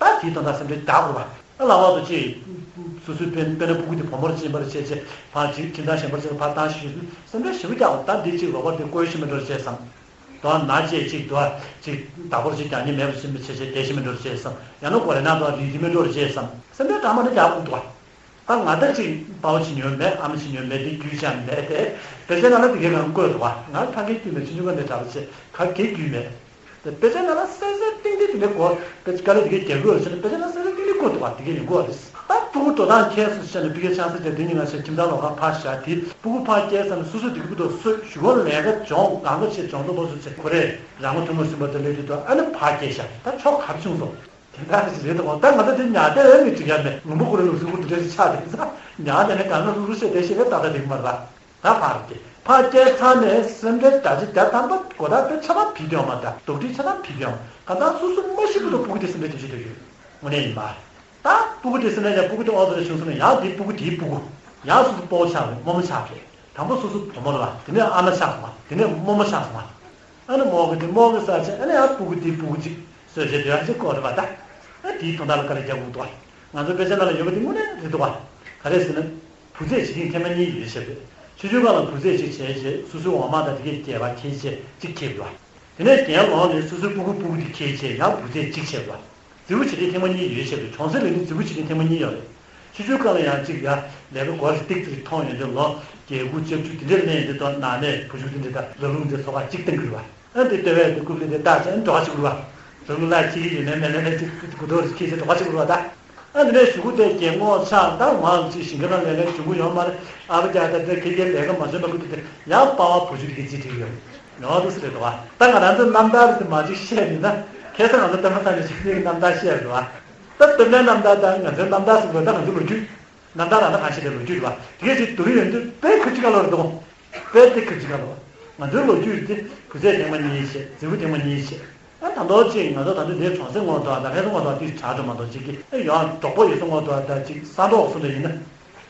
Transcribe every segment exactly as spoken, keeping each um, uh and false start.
ད་དེའི་དོན་དག་སེམས་ཁྲལ་རྒྱག་དགོས་པ། ཨ་ལ་བ་དུ་ཅིག་སོ་སོའི་དཔེ་དཔེར་ན་སྤུ་གུ་དེ་བུ་མོར་ཕྱིན་པར་བྱས་བྱས་ཕར་ཅིག་ཁྱིམ་ཚང་གཞན་པར་ཕྱིན་ཕར་བཏང་ཤེས་ཤེས་སེམས་ཁྲལ་ཞེ་པོ་རྒྱག་དགོས། ད་འདི་ཅིག་ལོག་པར་དེ་བཀོལ་ཤེས་མི་འགྲོ་བྱས་བསམ། དོ་ན་བྱས་ཅིག་དོ་ཅིག་བདག་པོར་ཅིག་ཀྱང་ཉིན་མེད་པར་ཕྱིན་པ་བྱས་བྱས་བསྡད་ཤེས་མི་འགྲོ་བྱས་བསམ། ཡང་ན་གོ་རེ་ན་དོ་ལི་ལི་མི་འགྲོ་བྱས་བསམ། སེམས་ཁྲལ་གྲང་མ་འདྲ་རྒྱག་དགོས་འདུག་བ། ད་ང་ད་ཅིག་དཔའ་བོ་བྱེད་མྱོང་མེད། ཨ་མ་བྱེད་མྱོང་མེད། དེ་རྒྱུས་ཅང་མེད་དེ། དཔེ་ཆའི་ནང་ལ་དེ་གའི་གང་བཀོད་འདུག་བ། ང་ཐང་གའི་རྒྱུས་མེད། ཆུང་ཆུང་ག་ནས་གྲྭ་པ་བྱས་ག་གའི་རྒྱུས་མེད། དེ་དཔེ་ཆའི་ནང་ལ་གསལ་གསལ་ཏིང་ཏིང་དེ་འདྲའི་སྐོར་དཔེ་དཀའ་ལས་དེ་གའི་རྒྱག་དགོས་ཟེར་ནས་དཔེ་ཆའི་ནང་གསལ་གསལ་ཏིང་ཏིང་བཀོད་འདུག་བ། དེ་གའི་ཡིན་དགོས་བ་རེད། ད་སྤུ་གུ་འགྲོ་སྟངས་ཁྱད་སོ་བཤད་ནས་ཕ་གིར་ཆང་ས་བྱས་དེ་ཉིན་ང་ཞིག་ཁྱིམ་ཚང་ལོག་ཁ་ཕར་བཞག་དེ་སྤུ་གུ་ཕར་སྐྱེལ་ས་ནས་སོ་སོ་དེ་གའི་བུ་དང་སོ་ཞུ་གོ་ལས་ཀ་སྦྱོང་གང་ག་བྱེད་སྦྱོང་དུ་པོ་སོ་བྱེད་ཁོ་རེ་རང་ངོ་ཐུན་མོང་སུན་པ་དེ་ལས་དུས་དང་ཨ་ནི་ཕར་སྐྱེལ་བཞག་ད་ཆོག་གར་བྱུང་སོང་། དེ་འདྲ་ཞིག་རེད་དོ། ད་ང་ཚོ་དེ་ཉལ་བསྡད་ཡོད་མི་འགྲིག་ཡ་མེད། ལུང་པ་ཁོ་རང་ལུག་སུ་ཁུར་དེ་འདྲ་ཞིག་ཆགས་བསྡད་ས། ཉལ་བསྡད་ནས་གང་ན་ལུག་ལུག་བཤད་བསྡད་ཤེས་པའི་ཏག་ཏག་རིག་མ་རེད་པ། ད་ཕར་སྐྱེལ་ཕར་སྐྱེལ་ཚར་ནས་སེམས་ཁྲལ་བརྒྱ་ཆ་བརྒྱ་ཐམ་པ་གོ་ད་དཔེ་ཆ་ཚང་ཕུད་དེ་ཡོང་མ། ད་རྡོག་ཁྲེས་ཆ་ཚང་ཕུད་དེ་ཡོང་། གང་ལྟར་སོ་སོ་མ་ཤི་བར་དུ་སྤུ་གུ་དེ་སེམས་ཁྲལ་དེ་བྱེད་དུ་ཡོད། དངོས་གནས་ཡིན་པ། ད་སྤུ་གུ་དེ་སེམས་ཁྲལ་ཡང་སྤུ་གུ་དེ་ཨོ་ཙི་རེ་བྱུང་སོང་ན་ཡང་དེ་སྤུ་གུ་དེའི་སྤུ་གུ། ཡང་སོ་སོ་སྤོ་བོ་ཆགས་རེད། རྨོ་མོ་ཆགས་རེད། དང་པོ་སོ་སོ་བུ་མོ་རེད་པ། དེ་ནས་ཨ་མ་ཆགས་སོང་བ། དེ་ནས་རྨོ་མོ་ཆགས་སོང་བ། ཨ་ནི་རྨོ་གི་དེ་རྨོ་གི་ས་ཆ་ཨ་ནི་ཡང་སྤུ་གུ་དེའི་སྤུ་གུ་གཅིག་གསོས་བྱས་སྡོད་ཡག་ཅིག་དགོས་རེད་པ། ད་ཨ་དེའི་དོན་དག་ལ་དཀའ་ལས་རྒྱག་དགོས་འདུག་བ། ང་ཚོའི་དཔེ་ཆ་ནང་ལ་ཡོད་པ་དེ་དངོས་གནས་རེད་འདུག་བ། ག་རེ་ཟེར་ན། བུ་ཚ་བྱེད་མཁན་ཐེངས་མ་གཉིས་ཡོད་བྱས་པས། ཆུང་ཆུང་སྒང་ལ་བུ་ཚ་གཅིག་བྱས་རྗེས་སོ་སོའི་འོག་མ་དང་དེ་གས་སྐྱེས་པ་ཁྱེར་བྱས་གཅིག་ཁྱེར་བ། དེ་ནས་རྒན་ལོག་ནས་སོ་སོའི་སྤུ་གུ་སྤུ་གུ་དེ་ཁྱེར་བྱས་ཡང་བུ་ཚ་གཅིག་བྱས་པ། རྫི་བོ་བྱེད་མཁན་ཐེངས་མ་གཉིས་ཡོད་བྱས་པས། གྲོང་གསེབ་ལ་ནི་རྫི་བོ་བྱེད་མཁན་ཐེངས་མ་གཉིས་ཡོད་རེད། ཆུང་ཆུང་སྒང་ལ་ཡང་གཅིག་ཡ་ལས་ཀ་སྒོར་ཏིག་ཙིག་མཐོང་ཡོང་དུས་ལོ་བརྒྱད་དགུ་བཅུ་བཅུ་དེ་འདྲ་ལ་སླེབས་ཡོང་དུས་ལོ་ནང་ནས་བུ་ཆུང་དེ་འདྲ་དང་ལ་ལུང་འདྲ་ཚོ་ཁག་གཅིག་བཏང་གི་རེད་པ། ཨ་འདི་ལྟོས་པས་འདི་རྐུབ་ལས་དེ་བཏགས་ཅན་འགྲོ་བ་ཅིག་རུ་བ། རང་ལ་ཁྱི་གི་ཡོད་ནའི་མེད་ནའི་ཅིག་དགུ་ཐོག་རེ་ཁྱི་ཆེ་འགྲོ་བ་ཅིག་རུ་བ་ད། ཨ་འདི་ནས་གཞུག་གུ་དེ་རྒན་ངོ་ཆགས་ད་ང་ཅིག་ཞིང་ཁ་ནང་ལས་ལས་འཇུག་གུ་ཡོང་མ་རེད། ཨ་བ་རྒྱ་ད་དེ་ཁྱི་གི་ལས་ཀ་མ་བྱོན་པ་ཀུ་དེ་དེ་ཡང་པ་བ་བུ་ཆུ་དེ་གི་ཅི་དྲིག་ཡོད། ཡོང་དུ་སི་རེད་དོ་བ། ད་ང་རང་ཚོ་རྣམ་ཐར་དེ་མ་ཅིག་བཤད་ནི་ན་ཁ་སང་ང་ཚོ་ལྟད་མོ་ལྟ་ནས་ཅིག་ནི་རྣམ་ཐར་བཤད་རེད་བ། ད་སྟོད་ལྭའི་རྣམ་ཐར་དང་ང་ཚོའི་རྣམ་ཐར་སུ་རེད། ད་ང་ཚོའི་ལོ་རྒྱུས། རྣམ་ཐར་རང་ད་གང་ཞིག་དེ་ལོ་རྒྱུས་རེད་བ། དེ་གས་ཅིག་བསྡུར་ཡོང་དུས་དཔེ་ཁུ་ཅི་ག་ལོ་རེད་དོ། དཔེ་དེ་ཁུ་ཅི་ག་ལོ། ང་ཚོའི་ལོ་རྒྱུས་དེ་བུ་ཚ་ཐེངས་མ་གཉིས་བྱས། རྫི་བོ་ཐེངས་མ་གཉིས་བྱས། ཨ་ད་མདོ་ཅིག་ང་ཚོ་ད་དུང་འདིར་གྲོང་གསེབ་ངོ་ཐོག་དང་ལྷན་ཚོགས་ངོ་ཐོག་དེ་དྲག་འགྲོ་མ་གཏོགས་ཅིག་གི་ཨེ་ཡོང་གྲོགས་པོ་ཡོད་ས་ངོ་ཐོག་དང་ཅིག་ས་མདོག་སུ་འདྲ་ཡིན་ན།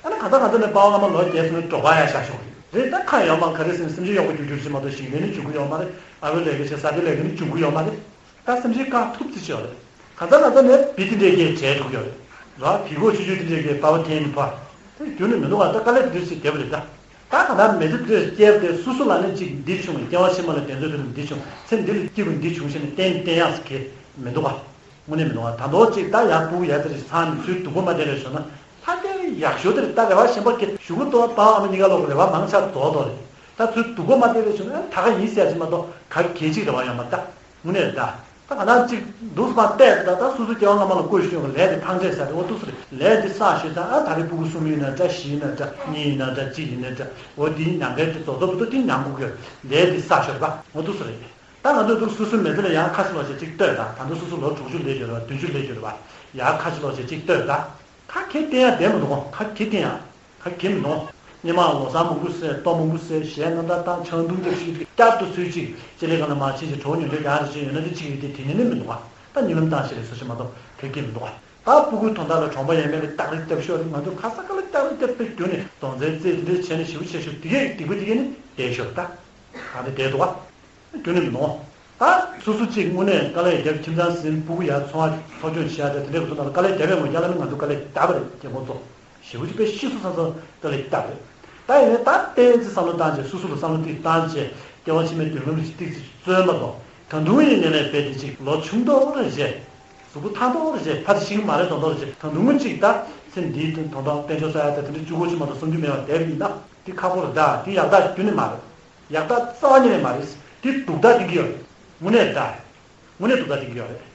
ཨ་ནི་གང་ལྟར་ང་ཚོ་ནི་པ་ཝང་ལ་མ་ལོ་བརྒྱད་སོང་ནས་འབྲོག་པ་ཡང་བཞག་ཤོག་རེད། ད་ཁ་ཡོད་མ་ག་རེ་ཟེར་ན་སེམས་ཅན་གཡོག་པོ་རྒྱུག་རྒྱུག་ཅིག་མ་གཏོགས་ཞིང་ལས་ནི་འཇུག་གི་ཡོད་མ་རེད། ཨ་བའི་ལས་ཀ་བྱེད་ས་དེ་ལས་ཀ་ནི་འཇུག་གི་ཡོད་མ་རེད། ད་སེམས་ཅན་བཀག་ཐུབ་ཙི་ཅིག་ཡོད་རེད། གང་ལྟར་ང་ཚོ་ནས་བི་དེ་འདྲས་ཀྱི་བྱས་འགྲོ་གི་ཡོད་རེད། ར་བི་གོ་ཆུ་ཆུ་དེ་འདྲས་ཀྱི་པ་ཝང་ཐེན་ནི་ཕ། དེ་རྒྱུ་ནི་མི་འདུག་ག་ད་དཀའ་ལས་དེ་འདྲས་ཅིག་བསྡད་པ་རེད་ད། ད་གང་ལྟར་མི་ཚེ་འདིར་སྐྱེས་པ་དེ་སུ་སུ་ལ་ནི་གཅིག་འདི་བྱུང་བས་སྐྱེ་བ་ཕྱི་མ་ལ་དེ་ཚོའི་ཁྲོད་དུ་འདི་བྱུང་། ཚེ་འདི་ལ་སྐྱིད་པ་འདི་བྱུང་ཞེས་ནས་གཏན་གཏན་ཡག་ཟེར་གྱི་མི་འདུག་ག་དངོས་གནས་མི་འདུག་ག་ད་མདོ་གཅིག་ད་ཡར་སྤུ་གུ་ཡར་དེ་རེ་ཚང་ནས་ཚུར་སྡུག་པོ་མ་བསྡད་པའི་ཞོར་ན་ལྷ་སྐལ་ཡག་ཤོས་དེ་རེད། ད་རེ་བ་གཞན་པ་གི་གཞུག་གུ་ཏོ་པ་ཨ་མ་གཉིས་ཀ་ལོག་གི་རེ་བ་མང་ཆེ་རྫོགས་དོ་རེད། ད་ཚུར་སྡུག་པོ་མ་བསྡད་པའི་ཞོར་ན་ད་ག་ཡིན་ཟེར་ཅིག་མ་གཏོགས་ག་གེ་གཅིག་རེ་བ་ཡོད་མ་རེད་ད། དངོས་གནས་རེད་ད། ད་ག་ན་གཅིག་འདུག་སེ་མ་བལྟས་ད་ད་སོ་སོ་སྐྱེ་བ་སྔ་མ་ལ་བཀོལ་ཤོས་ཀྱི་ལས་དེ་ཕངས་ཆད་ས་རེད། འོ་འདུག་སེ་རེད། ལས་དེ་བསགས་ཤོད་ད། ཨ་ད་རེས་སྤུ་གུ་གསུམ་ཡིན་ན་འདྲ། བཞི་ཡིན་ན་འདྲ། གཉིས་ཡིན་ན་འདྲ། གཅིག་ཡིན་ན་འདྲ། འོ་དེའི་མྱང་འགལ་དེ་རྫོགས་རྫོགས་པོ་ཏོ་དེ་མྱང་དགོས་ཀྱི་ལས་དེ་བསགས་ཤོད་པ། འོ་འདུག་སེ་རེད། ད་ང་ཚོས་འདུག་སོ་སོའི་མི་ཚེ་ལ་ཡང་ཁ་ཕྱི་ལོག་བྱས་གཅིག་ལྟོས་ད། ད་འདུག་སོ་སོ་ལོ་དྲུག་ཅུ་སླེབས་ཡོད་རེད་བ། བདུན་ཅུ་སླེབས་ཡོད་རེད་བ། ཡང་ཁ་ཕྱི་ལོག་བྱས་གཅིག་ལྟོས་ད། ཁ་གེ་བསྟན་ཡ་བསྟན་མི་འདུག་གོ་ཁ་གེ་བསྟན་ཡ། ཁ་གེ་མི་འདུག་གོ་སྔོན་མ་ལོ་གསར་མང་པོ་བསད། ལྟོ་མང་པོ་བསད། གཞས་རྣམ་དག་བཏང་། ཆང་འཐུང་རྒྱབ་ཤིག་བསྐྱར་དུ་ཚུར་ཅིག་སྤྱི་ལེ་གང་ལ་མ་ཕྱིན་ཅིག་གྲོགས་ཉོ་འདོད་ཡག་རེ་ཅིག་ཡོད་ན་དེ་གཅིག་རེད་དེ། དེ་ནི་ནི་མི་འདུག་ག་ད་གཉིད་ལམ་བཏང་ཞིག་རེད་བཟོ་ཞིག་མ་གཏོགས་ཁ་གེ་མི་འདུག་ག་ད་སྤུ་གུའི་དོན་དག་ལ་གྲོང་པ་ཡས་མས་ལ་སྟག་རི་བཏབ་ཤོག་རེད། ང་ཚོ་ཁ་ས་ཁ་ལ་སྟག་རི་བཏབ་པའི་རྒྱུ་ནི་གདོང་ཚའི་རྩེ་དེ་འདྲ་བྱས་ནས་ཞེ་པོ་བྱས་ཤོག་དེ་གས་སྡིག་པ་དེ་གས་ནི་བསྡད་ཤོག་ད་གང་དེ་བསྡད་འདུག་ག་རྒྱུ་ནི་མི་འདུག་ད་སོ་སོ་གཅིག་དངོས་གནས་དཀའ་ལས་རྒྱབ། ཁྱིམ་ཚང་ཟིན། སྤུ་གུ་ཡར་འཚོ་བ་འཚོ་སྐྱོང་བྱེད་ཡ་དེ་དེ་འདྲའི་གི་ཐོག་ནང་ལ་དཀའ་ལས་རྒྱབ་པའི་ངོ་རྒྱ་ལ་ནི་ང་ཚོ་དཀའ་ལས་རྒྱབ་པ་རེད། རྒྱལ་ཁོངས་ཚོ་ཞེ་པོ་ཅིག་དཔེ་ཤི་སོང་ཙང་ཙང་དཀའ་ལས་རྒྱབ་པ་རེད། ད་ཡིན་ནའི་ད་ཏན་ཏན་བསམ་བློ་བཏང་བྱས། སོ་སོ་ལ་བསམ་བློ་ཏིག་བཏང་བྱས། སྐྱེ་བ་ཕྱི་མའི་མདུན་ལམ་ལ་ཏིག་ཙམ་བརྩོན་པ་དང་། ད་དུང་ཡིན་ནའི་ལས་དཔེ་དེ་ཅིག་ལོ་ཆུང་དོག་རེ་བྱས། གཟུགས་པོ་ཐང་དོག་རེ་བྱས། ཕ་དེ་ཤི་གི་མ་རེད་དོག་དོག་རེ་བྱས། ད་དུང་ཅིག་ད་ཚེ་འདིའི་དོན་དག་དཔལ་འབྱོར་བསག་ཡ་ད་དེ་འདྲ་བཅུ་དགུ་ཕྱི་མ་དང་སུམ་ཅུ་མེད་པར་བསྡད་པ་ཡིན་ན་དེ་ཁག་པོ་རེད་ད། དེ་ཡག་རྟགས་རྒྱུན་ནས་མ་རེད། ཡག་རྟགས་རྩ་བ་ཉིད་ནས་མ་རེད། དེ་སྡུག་རྟགས་བསྟན་གྱི་ཡོད་རེད། དངོས་གནས་རེད་ད། དངོས་གནས་སྡུག་རྟགས་བསྟན་གྱི་ཡོད་རེད།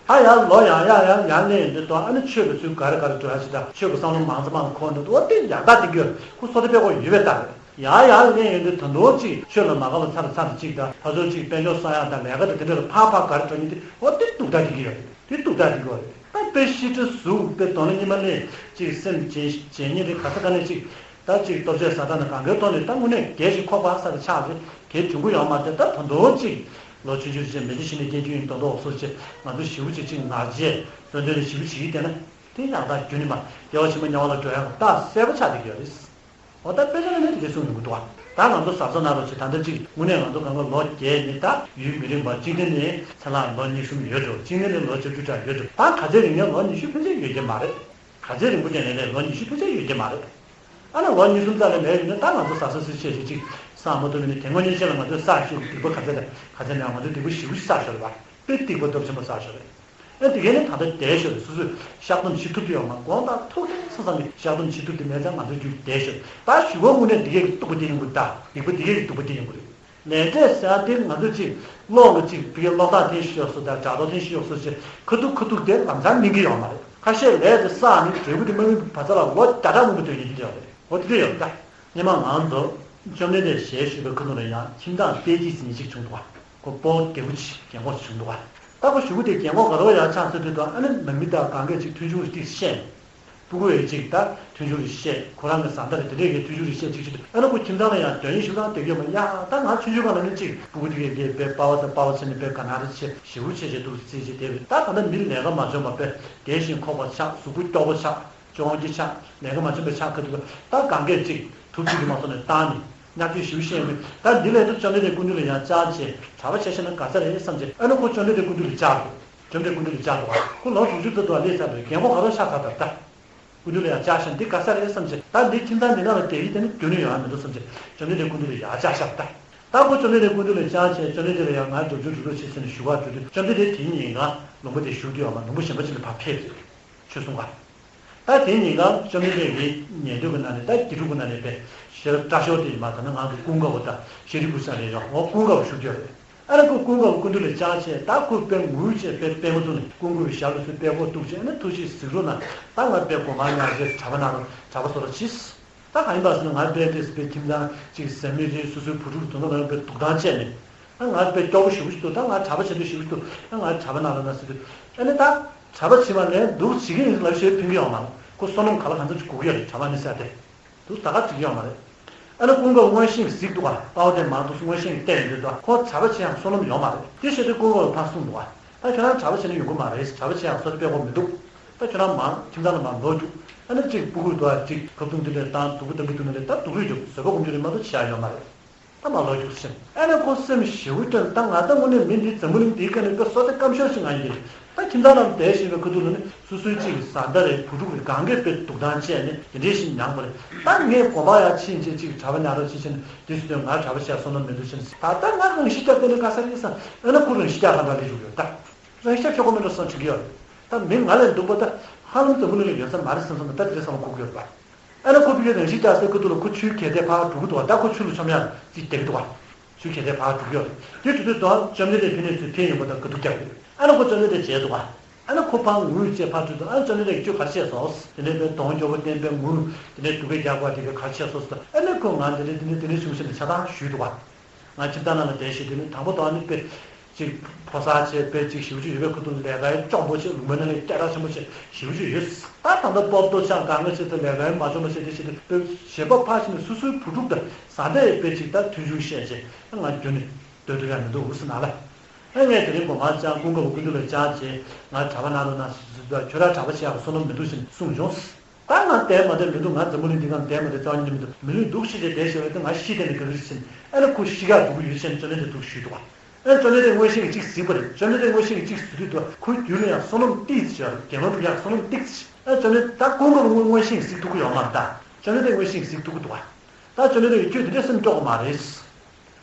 ད་ཡང་ལོ་ཡང་ཡང་ཡང་ཡང་སླེབས་ཡོང་དུས་དོ་ཨ་ནི་ཆོས་ཀྱི་ཚུལ་ག་རེ་ག་རེ་འགྲོ་ཡ་ཞིག་དང་། ཆོས་ཀྱི་བསམ་བློ་མང་ཙམ་མང་ཙམ་འཁོར་འདུག་འོ་དེ་ཡག་རྟགས་བསྟན་གྱི་ཡོད་རེད། ཁོ་བསོད་བདེ་དཔེ་ཁོ་ཡོད་པའི་རྟགས་རེད། ཡང་ཡང་སླེབས་ཡོང་དུས་ད་དུང་ཅིག་ཆོས་ལ་མ་དགའ་བ་ཚ་དང་ཚ་དང་གཅིག་དང་། ཕར་ཚུར་ཅིག་དཔལ་འབྱོར་བསག་ཡག་དང་ལས་ཀ་དང་དེ་འདྲ་ལ་ཕར་ཕར་ག་རེ་འགྲོ་མཁན་དེ་འོ་དེ་སྡུག་རྟགས་བསྟན་གྱི་ཡོད་རེད། དེ་སྡུག་རྟགས་བསྟན་གྱི་ཡོད་རེད། ད་དཔེ་ཤི་ཁྲི་གཟུགས་དཔེ་གདོང་ལ་གཉིད་མ་སླེབས། ཅིག་སེམས་བརྗེད་བརྗེད་ཉེན་རེད། ག་ས་ག་ནས་ཅིག་ད་ཅིག་ལྟོ་ཆས་ཟ་ད་ན་གང་གའི་ཐོག་ནས་ད་དངོས་གནས་གལ་ཞིག་ཁོག་པ་ས་དེ་ཆགས་རེད། གལ་འབྱུང་གི་ཡོད་མ་རེད། ད་ད་དུང་ཅིག་ལོ་ཆུང་ཆུང་ཅིག་མི་ཚེ་ཕྱི་ནས་སྐྱེལ་རྒྱུ་ཡིན་མདོག་མདོག་སོགས་ཅིག་ང་ཚོ་ཞེ་པོ་ཅིག་ཅིག་ངར་རྒྱས་བརྩོན་འགྲུས་ཞེ་པོ་བྱེད་ཀྱི་བསྡད་ན་དེ་ཡང་ད་རྒྱུན་ནས་མ་སྐྱེ་བ་ཕྱི་མ་དམྱལ་བ་ལ་འགྲོ་ཡག་རྟགས་གསལ་པོ་ཆགས་བསྡད་ཀྱི་ཡོད་རེད། འོ་ད་དཔེ་ཆ་ནང་ནས་དེ་གསུངས་ཡོང་གི་འདུག་བ། ད་ང་ཚོ་གཟབ་གཟབ་གནང་རོགས་བྱེད། ད་ལྟ་ཅིག་དངོས་གནས་ང་ཚོ་གང་ག་ལོ་བརྒྱད་ནི་ད་ཡུན་མི་རིང་བ། གཅིག་ནས་ནི་ཚེ་ལྷག་ལོ་གཉིས་གསུམ་ཡོད་འགྲོ། གཅིག་ནས་ནི་ལོ་བཅུ་བཅུ་གྲངས་ཡོད་འགྲོ། ད་ག་ཚད་རིང་ཡང་ལོ་ཉི་ཤུ་ཕལ་ཆེར་ཡོད་ཀྱི་མ་རེད། ག་ཚད་རིང་པོ་ཅན་ལས་ལས་ལོ་ཉི་ཤུ་ཕལ་ཆེར་ཡོད་ཀྱི་མ་རེད། ཨ་ན་ལོ་ཉི་གསུམ་རྩ་ལས་མེད་ཡོད་ན་ད་ང་ཚོ་གཟབ་གཟབ་སེ་བྱས་བྱས་ཅིག་བསམ་མ་ཐུབ་མིན་ནི། དེ་སྔོན་ཉིན་ཤས་ལ་ང་ཚོས་བསགས་ཤོག་སྡིག་པ་ག་ཚད་རེད། ག་ཚད་ནས་ང་ཚོས་སྡིག་པ་ཞེ་པོ་ཞིག་བསགས་ཤོག་རེད་པ། དཔེ་སྡིག་པ་སྟོབས་ཆེན་པོ་བསགས་ཤོག་རེད། ཨེ་དེ་གས་ནི་ད་ལྟ་བསྡད་ཤོག་རེད། སོ་སོས་བཤགས་སྡོམ་བྱེད་ཐུབ་ཀྱི་ཡོད་མ། དགོངས་དག་ཐུགས་གཏིང་ས་ཙམ་གྱི་བཤགས་སྡོམ་བྱེད་ཐུབ་ཀྱི་མེད་ཙང་ང་ཚོས་རྒྱུགས་བསྡད་ཤོག་ད་ཞུ་བ་དངོས་གནས་འདི་གས་ཀྱི་སྡུག་པ་དེ་ཡོང་གི་རེད། ད་སྡིག་པ་འདི་གས་ཀྱི་སྡུག་པ་དེ་ཡོང་གི་རེད། ལས་འབྲས་ཟེར་ཡ་དེ་ང་ཚོ་གཅིག་ཀློག་གི་གཅིག་ཕ་གིའི་ཀློག་སྟངས་ཐེངས་ཤིག་ཤོག་སོ་དང་སྦྱར་ཏོག་ཐེངས་ཤིག་ཤོག་སོ་ཅིག་ཁ་ཐུག་ཁ་ཐུག་དེ་ལམ་སང་སྨིན་གྱི་ཡོད་མ་རེད། ཁ་ཤས་ལས་དེ་བསགས་ནས་འབྲས་བུ་དེ་མ་སྨིན་པའི་བར་མཚམས་ལ་ལོ་བརྒྱ་ཕྲག་མང་པོ་སྡོད་ཉེན་གྱི་ཡོད་རེད། འོ་དེ་འདྲ་ཡོད་རེད་ད། སྔོན་མ་ང་ཚོ་བཅོམ་ལྡན་འདས་ཞལ་བཞུགས་པའི་ཁ་ཐུག་ལ་ཡང་ཁྱིམ་ཚང་དཔལ་སྐྱིད་ཟེར་མཁན་ཅིག་བྱུང་འདུག་ག་ཁོ་སྤོ་བོ་བདེ་པོ་ཅིག་རྒན་གོག་ཅིག་བྱུང་འདུག་ག་ད་ཁོ་གཞུག་གུ་དེ་རྒན་གོག་ག་རེ་བ་ཡར་ཆགས་ཚར་དུས་དང་། ཨ་ནི་ནང་མི་དང་གང་གས་ཅིག་མཐུན་ཕྱོགས་ཅིག་བཤད། སྤུ་གུ་ཡས་ཅིག་ད་མཐུན་ཕྱོགས་ཅིག་བཤད། ཁོ་རང་གི་བཟའ་ཟླ་རེད། དེ་འདྲས་ཀྱི་མཐུན་ཕྱོགས་ཅིག་བཤད་ཅིག་བྱེད་དུས། ཨ་ནི་ཁོ་ཁྱིམ་ཚང་ལ་ཡང་དོན་ཡིན་ཞུ་རང་བསྡད་ཀྱི་ཡོད་མ། ཡ་ད་ང་ཆུང་ཆུང་སྒང་ལ་ནི་ཅིག་སྤུ་གུ་དེ་གས་དེ་དཔེ་སྤར་བ་དང་སྤར་བ་བྱས་ནས་དཔེ་དགའ་སྣང་རེ་བྱས། ཞེ་པོ་བྱས་བྱས་འདུག་རྩིས་བྱས་བསྡད་པས། ད་ད་ལྟ་མི་ལས་ཀ་མ་འཇོན་པ་དཔེ་བདེ་ཞིང་ཁོག་པ་ཆགས། གཟུགས་པོ་སྐྱོ་པོ་ཆགས། གཅོང་སྐྱེ་ཆགས། ལས་ཀ་མ་འཇོན་པའི་ཆགས་ཁ་ཐུག་ད་གང་གས་ཅིག་ཐུགས་རྒྱུད་དུ་མ་སོང་ནས་བཏང་ནས་བརྙས་བཅོས་ཞེ་པོ་བཤད་ཡོད་མེད། ད་འདི་ལས་ཐུབ་བཅོམ་ལྡན་འདས་སྐུ་མདུན་ལ་ཡང་བཅར་བྱས་གྲྭ་པ་བྱས་བྱས་ན་དགའ་ས་རེད་བསམ་བྱས། ཨ་ནི་ཁོ་བཅོམ་ལྡན་འདས་སྐུ་མདུན་ལ་བཅར་འདུག་བཅོམ་ལྡན་སྐུ་མདུན་ལ་བཅར་འདུག་ཁོ་ལོ་དྲུག་ཅུ་ཙམ་འདུག་སླེབས་ཚར་འདུག་རྒན་གོག་ག་རེ་ཆགས་ཚར་འདུག་ད་སྐུ་མདུན་ལ་ཡང་བཅར་བྱས་འདི་དགའ་ས་རེད་བསམ་བྱས། ད་འདི་ཁྱིམ་ཚང་འདི་ནང་ལ་བསྡད་ཡིན་དེ་ནི་རྒྱུན་ནས་ཡོང་ཡ་མི་འདུག་བསམ་བྱས་བཅོམ་ལྡན་འདས་སྐུ་མདུན་ལ་ཡང་བཅར་བཞག་ད། ད་ཁོ་བཅོམ་ལྡན་འདས་སྐུ་མདུན་ལ་བཅར་བྱས་བཅོམ་ལྡན་འདས་ལ་ཡང་ང་སྒྲུབ་ཆུ་སྒྲུབ་རོགས་བྱེད་ཟེར་ནས་ཞུ་བར་འགྲོ་དུས། བཅོམ་ལྡན་འདས་དེའི་ཉིན་ང་ལུང་པ་དེ་བཞུགས་དུས་ཡོད་མ། ལུང་པ་གཞན་པ་ཅིག་ལ་ཕར་ཕེབས་ཏེ་ཆོས་གསུང་བ། ད་དེའི་ཉིན་ཀ་བཅོམ་ལྡན་འདས་ཀྱི་ཉན་ཐོས་ཀྱི་ནང་ནས་ད་དགེ་ཕྲུག་གི་ནང་ནས་པས་ཤེས་རབ་སྐྲ་ཤོར་དེ་ཡིན་མ། ད་ནི་ང་གི་ཀུན་དགའ་བོ་དང་ཤཱ་རིའི་བུ་ཚང་རེད། ཡང་འོ་ཀུན་དགའ་བོ་བཞུགས་ཀྱི་ཡོད་རེད། ཨ་ནི་ཁོ་ཀུན་དགའ་བོ་སྐུ་མདུན་ལ་བཅར་བྱས་ད་ཁོས་དཔེ་ངུས་བྱས་དཔེ་དཔེ་མ་ཐུབ་ནས་སྐུ་མགོན་པོའི་ཞབས་ལ་ཚུར་དཔེ་ཁོག་གཏུགས་བྱས། ཨ་ནི་ཐུགས་རྗེས་གཟིགས་རོགས་གནང་། ད་ང་དཔེ་གོ་མ་ཉར་བྱས་གྲྭ་པ་ནང་ལ་གྲྭ་པ་བཟོ་རོགས་གྱིས། ད་གང་ཡིན་པ་ཟེར་ན་ང་དཔེ་འདྲས་སེ་དཔེ་ཁྱིམ་ཚང་ཅིག་ཟ་མི་རེད། སོ་སོའི་བུ་ཕྲུག་དེ་ཚོ་ལ་ཡང་དཔེ་སྡུག་ཐང་བཅད་ནས། ཨ་ང་དཔེ་སྐྱོ་པོ་ཞེ་པོ་ཞིག་འདུག་ད་ང་གྲྭ་པ་བྱེད་འདོད་ཞེ་པོ་ཞིག་འདུག་ཨ་ང་གྲྭ་པ་ནང་ལ་ན་ཟེར་དུས། ཨ་ནི་ད་གྲྭ་པ་བྱེད་པ་ལས་སྡུག་བྱེད་ཀྱི་ཡིན་ལབ་ཞེས་ཕན་གྱི་ཡོད་མ་རེད། ཁོ་བསོད་ནམས་ག་ལ་གང་འཚམ་ཅིག་དགོས་ཀྱི་ཡོད་རེད། གྲྭ་པ་ནི་ཟེར་ཏེ་འདུག་ད་ག་འགྲིག་གི་ཡོད་མ་རེད། ཨ་ནི་ཀུན་དགའ་བོ་མངོན་ཤེས་ཀྱིས་གཟིགས་འདུག་ག་དཔའ་བོ་དེ་མར་འདུག་མངོན་ཤེས་ཀྱིས་བལྟས་ཡོང་དུས་ད་ཁོ་གྲྭ་པ་བྱེད་ཡང་བསོད་ནམས་ཡོད་མ་རེད། དེ་བཤད་དུས་ཀུན་དགའ་བོས་ཕར་གསུངས་འདུག་ག་ད་ཁྱོད་རང་གྲྭ་པ་བྱས་ན་ཡོང་གི་མ་རེད། གྲྭ་པ་བྱེད་ཡང་བསོད་དཔེ་ཁོ་མི་འདུག་ད་ཁྱོད་རང་མར་ཁྱིམ་ཚང་ལ་མར་ལོག་རྒྱུགས། ཨ་ནི་གཅིག་སྤུ་གུ་འདུག་ག་གཅིག་ཁ་བརྡུང་དེ་འདྲས་བཏང་། སྡུག་པོ་གཏང་གི་འདུག་ན་ལས་ད་སྡུག་རུས་རྒྱུགས། བཟོད་པ་སྒོམ་རྒྱུ་རེད་མ་གཏོགས་བྱེད་ཡ་ཡོད་མ་རེད། ད་མར་ལོག་རྒྱུགས་ཟེར། ཨ་ནི་ཁོ་སེམས་ཞེ་པོ་སྐྱོ་ནས། ད་ང་ད་དངོས་གནས་མི་འདི་འཛམ་བུ་གླིང་འདིའི་སྐབས་ནས་དཔེ་བསོད་བདེ་སྐམ་ཤོས་ཤིག་ང་ཡིན་གྱི་རེད། ད་ཁྱིམ་ཚང་ནང་བསྡད་བཞིན་པའི་ཁ་ཐུག་ལ་ནི་སོ་སོའི་གཅིག་གི་བཟའ་ཟླ་རེད། བུ་ཕྲུག་རེད། གང་གས་དཔེ་སྡུག་ཐང་བཅད་ནས་དེ་འདྲས་ཞིག་མྱངས་པ་རེད། ད་ངས་དགོན་པ་ཡར་ཕྱིན་བྱས་གཅིག་གྲྭ་པ་ཉར་རོགས་བྱེད་བྱས་ནས་དེ་སུ་དོན་ང་གྲྭ་པ་བྱས་བསོད་ནམས་མི་འདུག་བྱས་ནས། ད་ལྟ་ང་རང་ཤི་རྒྱག་དེ་ནི་དགའ་ས་རེད་བསམ། ཨ་ནི་ཁོ་རང་ཤི་རྒྱག་ག་འདྲ་ལས་བཞུགས་ཡོད་ད། རང་ཤི་རྒྱག་ཁྱོ་ག་མི་འགྲོ་བསམ་དྲན་གྱི་ཡོད་རེད། ད་མི་ང་ལས་སྡུག་པ་ད་ཧ་ལམ་འཛམ་བུ་གླིང་ལ་ཡོད་ས་མ་རེད་བསམ་བསམ། ད་དེ་འདྲས་བསམ་བློ་འཁོར་གྱི་ཡོད་རེད་པ། ཨ་ནི་ཁོ་ཕ་གིར་རང་ཤི་རྒྱག་སའི་ཁ་ཐུག་ལ་ཁོ་ཆུའི་གད་སྙིགས་ཕར་སྒྲུག་གི་འདུག་ག་ད་ཁོ་ཆུ་ལ་མཆོང་ཡག་ཅིག་བསྡད་ཀྱི་འདུག་ག་ཆུའི་གད་སྙིགས་ཕར་སྒྲུག་གི་ཡོད་རེད། དེ་དུས་ཚོད་དུ་བཅོམ་ལྡན་འདས་ཕ་ནས་ཚུར་ཕེབས་ཡོང་བ་དང་ཁ་ཐུག་བརྒྱབ་ཡོད། ཨ་ནི་ཁོ་བཅོམ་ལྡན་འདས་མཇལ་འདུག་ག་ཨ་ནི་ཁོ་ཕར་ངུས་བྱས་ཕར་འགྲོ་དུས། ཨ་ནི་བཅོམ་ལྡན་འདས་ཀྱིས་ཁྱོད་ག་རེ་བྱས་སོང་། དེ་ནས་དཔེ་གདོང་སྐྱོ་པོ་བསྟན། དཔེ་ངུས། དེ་ནས་སྡུག་སྐད་རྒྱག་པ་དེ་གས་ག་རེ་བྱས་སོང་ཟེར། ཨ་ནི་ཁོས་ང་འདི་འདྲས་འདི་འདྲས་འདི་འདྲས་བྱུང་ཟེར་ནས་ཆ་ཚང་ཞུས་འདུག་ག་ང་ཁྱིམ་ཚང་ནང་ལ་བསྡད་བྱས་དེ་ནས་དང་པོ་དང་ནི་དཔེ་ཅིག་ཕོ་གསར་བྱས་དཔེ་ཅིག་ཞེ་པོ་ཅིག་ཡོད་པའི་ཁ་ཐུག་ལས་ཀ་ཡང་སྐྱོ་པོ་བྱས། ལུང་པའི་ནང་ལ་སྐད་གྲགས་ཆེན་པོ་བྱས་ཞེ་པོ་ཅིག་ཡོད། ད་ད་ལྟ་སྤོབས་པ་ཆགས། དཀའ་ངལ་ཆེ་ཚེ་ལས་ཀ་ཡང་མ་འཇོན་པ་བྱས། དེ་བྱས་དུས་དཔེ་ཞེ་པོ་ཕར་ཕྱིན་ནས་སོ་སོའི་བུ་ཕྲུག་དང་བཟའ་ཟླ་ཡི་དཔེ་ཅིག་ད་མཐུན་འཇུག་བཤད་བྱས། ང་རྒྱུན་ནས་སྡོད་ཐུབ་ཡ་མི་འདུག་ཟེར་ན་ལ། ཨ་ངས་དེ་རིང་དགོང་མོ་ཅང་ཀུན་དགའ་བོ་སྐུ་མདུན་ལ་བཅར་བྱས་ང་གྲྭ་པ་ཉར་རོགས་གནང་ཟེར་དུས། ཁྱོད་རང་གྲྭ་པ་བྱེད་ཡག་བསོད་ནམས་མི་འདུག་ཟེར་ནས་གསུངས་བྱུང་། ད་ང་བསྡད་མ་བསྡད་མི་འདུག་ང་འཛམ་བུ་གླིང་འདི་སྒང་བསྡད་མ་བསྡད་རྩ་བ་ཉིད་ནས་མི་འདུག་མི་ལུས་སྡུག་ཤི་བྱས་བསྡད་བཞག་པ་དེ་ང་ཤི་བསྡད་ནས་ག་གི་རེད་ཟེར་ནས། ཨ་ནི་ཁོ་ཤི་ག་འགྲོ་གི་ཡོད་ཟེར་ནས་བཅོམ་ལྡན་འདས་ཐུགས་ཞུས་འདུག་ག་ཨ་ནི་བཅོམ་ལྡན་འདས་མངོན་ཤེས་ཀྱིས་གཅིག་གཟིགས་པ་རེད། བཅོམ་ལྡན་འདས་མངོན་ཤེས་ཀྱིས་གཅིག་གཟིགས་དུས་དུ་ཁོའི་རྒྱུད་ལ་ཡང་བསོད་ནམས་ཏིག་ཙམ་ཡོད་རེད། དགེ་སློང་སྒྲུབ་ཡག་བསོད་ནམས་ཏིག་ཙམ། ཨ་བཅོམ་ལྡན་ད་ཀུན་དགའ་བོ་མངོན་ཤེས་ཀྱིས་གཟིགས་ཐུབ་ཀྱི་ཡོད་མ་རེད། ད་བཅོམ་ལྡན་འདས་མངོན་ཤེས་ཀྱིས་གཟིགས་ཐུབ་ཀྱི་འདུག་ག་ད་བཅོམ་ལྡན་འདས་ཀྱིས་ཁྱོད་དེ་འདྲ་སེམས་སྐྱོ་གི་མ་རེད།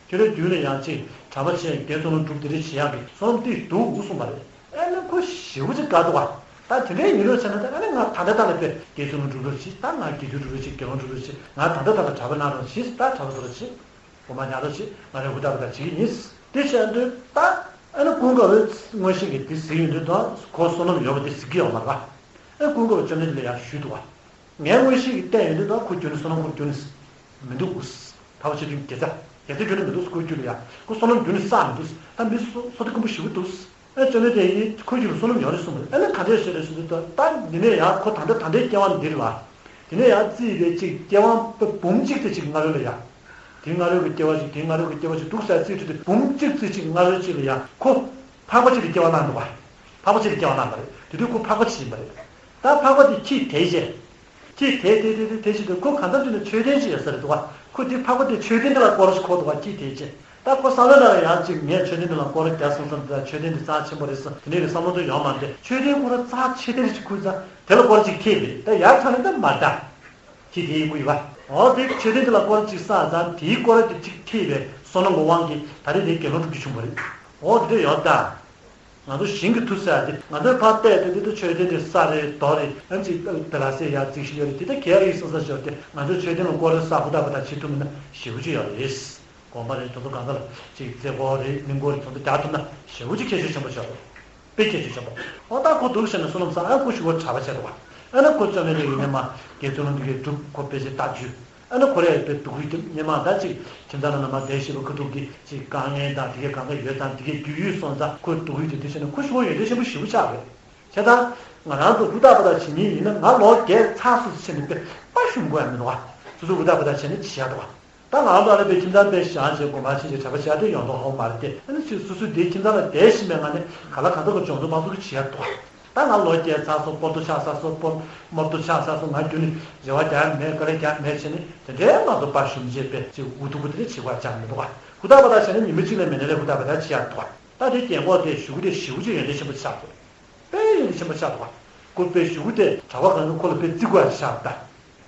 ཁྱོད་རའི་རྒྱུད་ལ་ཡང་ཅིག་གྲྭ་པ་བྱས་དགེ་བསོད་ནམས་སྒྲུབ་དེ་འདྲ་བྱེད་ཡག་གི་བསོད་ནམས་ཏིག་འདུག་གསུངས་པ་རེད། ཨ་ནི་ཁོ་ཞེ་པོ་ཅིག་དགའ་འདུག་ག་ད་དེ་འདྲ་ཡིན་ནོ་བྱས་ན་ད་ཨ་ནི་ང་ད་ལྟ་ད་ལ་དཔེ་དགེ་བསོད་ནམས་སྒྲུབ་རོགས་བྱེད། ད་ང་དགེ་སྦྱོར་སྒྲུབ་རོགས་བྱེད། དགེ་སློང་སྒྲུབ་རོགས་བྱེད། ང་ད་ལྟ་ད་ལ་གྲྭ་པ་ཉར་རོགས་བྱེད། ད་གྲྭ་པ་བཟོ་རོགས་བྱེད། དགོན་པ་ཉར་རོགས་བྱེད། ང་རའི་ཧུར་ཐག་ཧུར་ཐག་བྱེད་ཀྱི་ཡིན། དེ་བྱས་དུས་ད་ཨ་ནི་ཀུན་དགའ་བོས་མངོན་ཤེས་ཀྱིས་དེ་གཟིགས་ཡོང་དུས་ད་ཁོ་བསོད་ནམས་ཡོད་པ་དེ་གཟིགས་ཀྱི་ཡོད་མ་རེད་པ། ཨ་ཀུན་དགའ་བོས་བཅོམ་ལྡན་འདས་ལ་ཡང་ཞུས་འདུག་ག་ངའི་མངོན་ཤེས་ཀྱིས་བལྟས་ཡོང་དུས་ད་ཁོ་རྒྱུད་ནས་བསོད་ནམས་ཁོ་རྒྱུད་ནས་མི་འདུག་ག་འཕགས་པ་སྤྱོད་ལྡན་དགེ་རྩ། དགེ་རྩ་རྒྱུད་ནས་མི་འདུག་ཁོའི་རྒྱུད་ལ་ཡང་ཁོ་བསོད་ནམས་རྒྱུད་ནས་བསགས་མི་འདུག་ད་མི་བསོད་བསོད་བདེ་སྐམ་པོ་ཞེ་པོ་འདུག་ཨ་བཅོམ་ལྡན་འདས་ཀྱིས་ཁོའི་རྒྱུད་ལ་བསོད་ནམས་ཡོད་རེད་གསུངས་པ་རེད། ཨ་ནི་ག་འདྲས་ཞེས་རེད་ཟེར་དུས་ད་ད་འདི་ནས་ཡང་ཁོ་ད་ལྟ་ད་ལྟའི་སྐྱེ་བ་འདིར་ལ། དེ་ནས་ཡང་རྩིས་པའི་ཅིག་སྐྱེ་བ་འབུམ་གཅིག་དེ་ཅིག་སྔ་རོལ་ལ་ཡ། དེའི་སྔ་རོལ་གྱི་སྐྱེ་བ་ཅིག་དེའི་སྔ་རོལ་གྱི་སྐྱེ་བ་ཅིག་འདུག་ས་རྩིས་ཁྲོད་དེ་འབུམ་གཅིག་རྩིས་ཅིག་སྔ་རོལ་ཅིག་ལ་ཡ་ཁོ་འཕགས་པ་ཅིག་ཏུ་སྐྱེ་བ་བླངས་འདུག་པ། འཕགས་པ་ཅིག་ཏུ་སྐྱེ་བ་བླངས་པ་རེད། དེ་དུས་ཁོ་འཕགས་པ་ཅིག་ཡིན་པ་རེད། ད་འཕགས་པ་དེ་ཁྱི་དེ་བྱས། ཁྱི་དེ་དེ་དེ་དེ་དེ་ཞིག་འདུག་ཁོ་གང་ལྟར་དུས་ནས་མཆོད་རྟེན་ཅིག་ཡོད་ས་རེད་འདུག་བ། ཁོ་དེ་ཕ་ཁོ་དེ་མཆོད་རྟེན་དེ་ལ་སྐོར་ཞིག་འཁོར་འདུག་བ། ཁྱི་དེ་ཅེ། ད་ཁོ་བསམ་བློ་ལ་ཡང་ཅིག་ངས་མཆོད་རྟེན་དེ་ལ་སྐོར་རྒྱག་སོང་ཙང་དེ་ལ་མཆོད་རྟེན་དེ་རྩ་ཆེན་པོ་རེད་བསམ་དེ་འདྲའི་བསམ་བློ་དེ་ཡོང་མ་འདི་མཆོད་རྟེན་ཁོ་ར་རྩ་ཆེ་དེ་ཞིག་ཁུར་ཙང་དེ་ལ་སྐོར་ཅིག་ཁྱེར་རེད། ད་ཡར་ཐང་ནས་ད་མར་ད། ཁྱི་དེའི་སྐུ་ཡིན་པ། འོ་དེ་མཆོད་རྟེན་དེ་ལ་སྐོར་གཅིག་བསགས་ཙང་དེའི་སྐོར་དེ་གཅིག་ཁྱེར་བའི་བསོད་ནམས་ཀྱི་དབང་གིས་ད་རེས་དེ་དགེ་སློང་སྒྲུབ་རྒྱུ་བྱུང་བ་རེད། འོ་དེ་འདྲ་ཡོད་ད། ང་ཚོ་ཞིང་གི་མཐུ་ཟེར་ཡ་དེ་ང་ཚོའི་ཕར་བལྟས་དུས་དེ་ཚོ་མཆོད་རྟེན་དེ་ས་རེད་རྡོ་རེད། ཨ་ནི་གཅིག་དེ་ལ་སེ་ཡར་རྩིག་ཤིག་ཡོད་རེད། དེ་ད་གལ་ཡིན་སོང་ས་ཞོར་དེ་ང་ཚོའི་མཆོད་རྟེན་ལ་སྐོར་རེ་ས་ཧུ་ད་པ་ད་བྱེད་ཐུབ་མིན་ན་ཞེ་པོ་ཅིག་ཡོད་རེད། དགོན་པ་རེད། དེ་ཚོ་གང་ག་ལ་ཅིག་རྩེ་སྐོར་རེད། གླིང་སྐོར་རེད། དེ་ཚོ་རྒྱག་ཐུབ་ན་ཞེ་པོ་ཅིག་ཁྱད་ཆོས་ཆེན་པོ་ཆགས་འདུག་དཔེ་ཁྱད་ཆོས་ཆེན་པོ། འོ་ད་ཁོ་འདུག་བྱས་ནས་བསོད་ནམས་བསགས། ཨ་ཁོ་ཞུ་བ་གྲྭ་པ་བྱས་འདུག་བ། ཨ་ན་ཁོ་བཅོམ་ལྡན་འདས་ཡིན་ནས་མ་དགེ་ཚུལ་སློང་འདི་གའི་སྒྲུབ་ཁོ་དཔེ་ཆ་ལྟ་རྒྱུ། ཨ་ན་ཁོ་རས་དཔེ་སྡུག་རུས་དེ་སྙེ་མ་ད་ཅིག་ཁྱིམ་ཚང་ནང་ལ་མ་བསྡད་ཤེས་པ་ཁ་ཐུག་གི་ཅིག་དཀའ་ངལ་དང་དེ་གའི་གང་ག་ཡོད་ཙང་དེ་གའི་རྒྱུས་ཡོད་སོང་ཙང་ཁོ་སྡུག་རུས་དེ་འདི་བྱས་ནས་ཁོ་ཞུ་བ་ཡོན་ཏན་ཆེན་པོ་ཞེ་པོ་ཆགས་རེད། བྱས་ཙང་ང་རང་ཚོ་ཧུར་ཐག་པ་ཐག་བྱེད་མཁན་ཡིན་ན་ང་ལོ་བརྒྱད་ཚར་སོང་ཟེར་ནས་དཔེ་པ་ཞུམ་དགོས་ཡ་མི་འདུག་བ། སོ་སོ་ཧུར་ཐག་པ་ཐག་བྱས་ནས་བྱེད་ཡ་འདུག་བ། ད་ང་རང་ཚོ་ཨ་ལ་པའི་ཁྱིམ་ཚང་དཔེ་བཞག་བྱས་དགོན་པ་ཕྱིན་བྱས་གྲྭ་པ་བྱས་དེ་ཡོང་མདོག་ཧ་གོ་མ་རེད་དེ། ཨ་ནི་ཚོས་སོ་སོའི་དེའི་ཁྱིམ་ཚང་ལ་བསྡད་བཞིན་པའི་ངང་ནས་ག་ལ་གང་འདྲ་གི་སྦྱོང་ཚོགས་མ་ཚོགས་ཀྱི་བྱེད་ཡ་འདུག་ད་ང་ལོ་བརྒྱད་ཚར་སོང་། སྤོར་ཏོ་ཆགས་ཚར་སོང་། སྤོར་དམར་ཏོ་ཆགས་ཚར་སོང་། ང་རྒྱུན་ནས་རེ་བ་རྒྱག་ཡ་མེད། དཀའ་ལས་རྒྱག་ཡ་མེད་བྱས་ནས་དེ་འདྲའི་མ་གཏོགས་པ་ཞུམ་བྱས་པའི་ཅིག་འུ་ཐུག་པོ་དེ་འདྲ་བྱེད་དགོས་ཡ་ཅང་མི་འདུག་བ། ཧུར་ཐག་པ་ཐག་བྱས་ན་ཉི་མ་གཅིག་ལས་མེད་ན་ལས་ཧུར་ཐག་པ་ཐག་བྱེད་ཡ་འདུག་བ། ད་དེ་རྒན་གོག་དེ་གཞུག་གུ་དེ་ཞེ་པོ་ཅིག་ཡོན་ཏན་ཆེན་པོ་ཆགས་འདུག་དཔེ་ཡོན་ཏན་ཆེན་པོ་ཆགས་འདུག་བ། ཁོ་དཔེ་གཞུག་གུ་དེ་གྲྭ་པ་གང་གི་ཁོ་ལ་དཔེ་བརྩི་དགོས་ཡ་ཆགས་ད།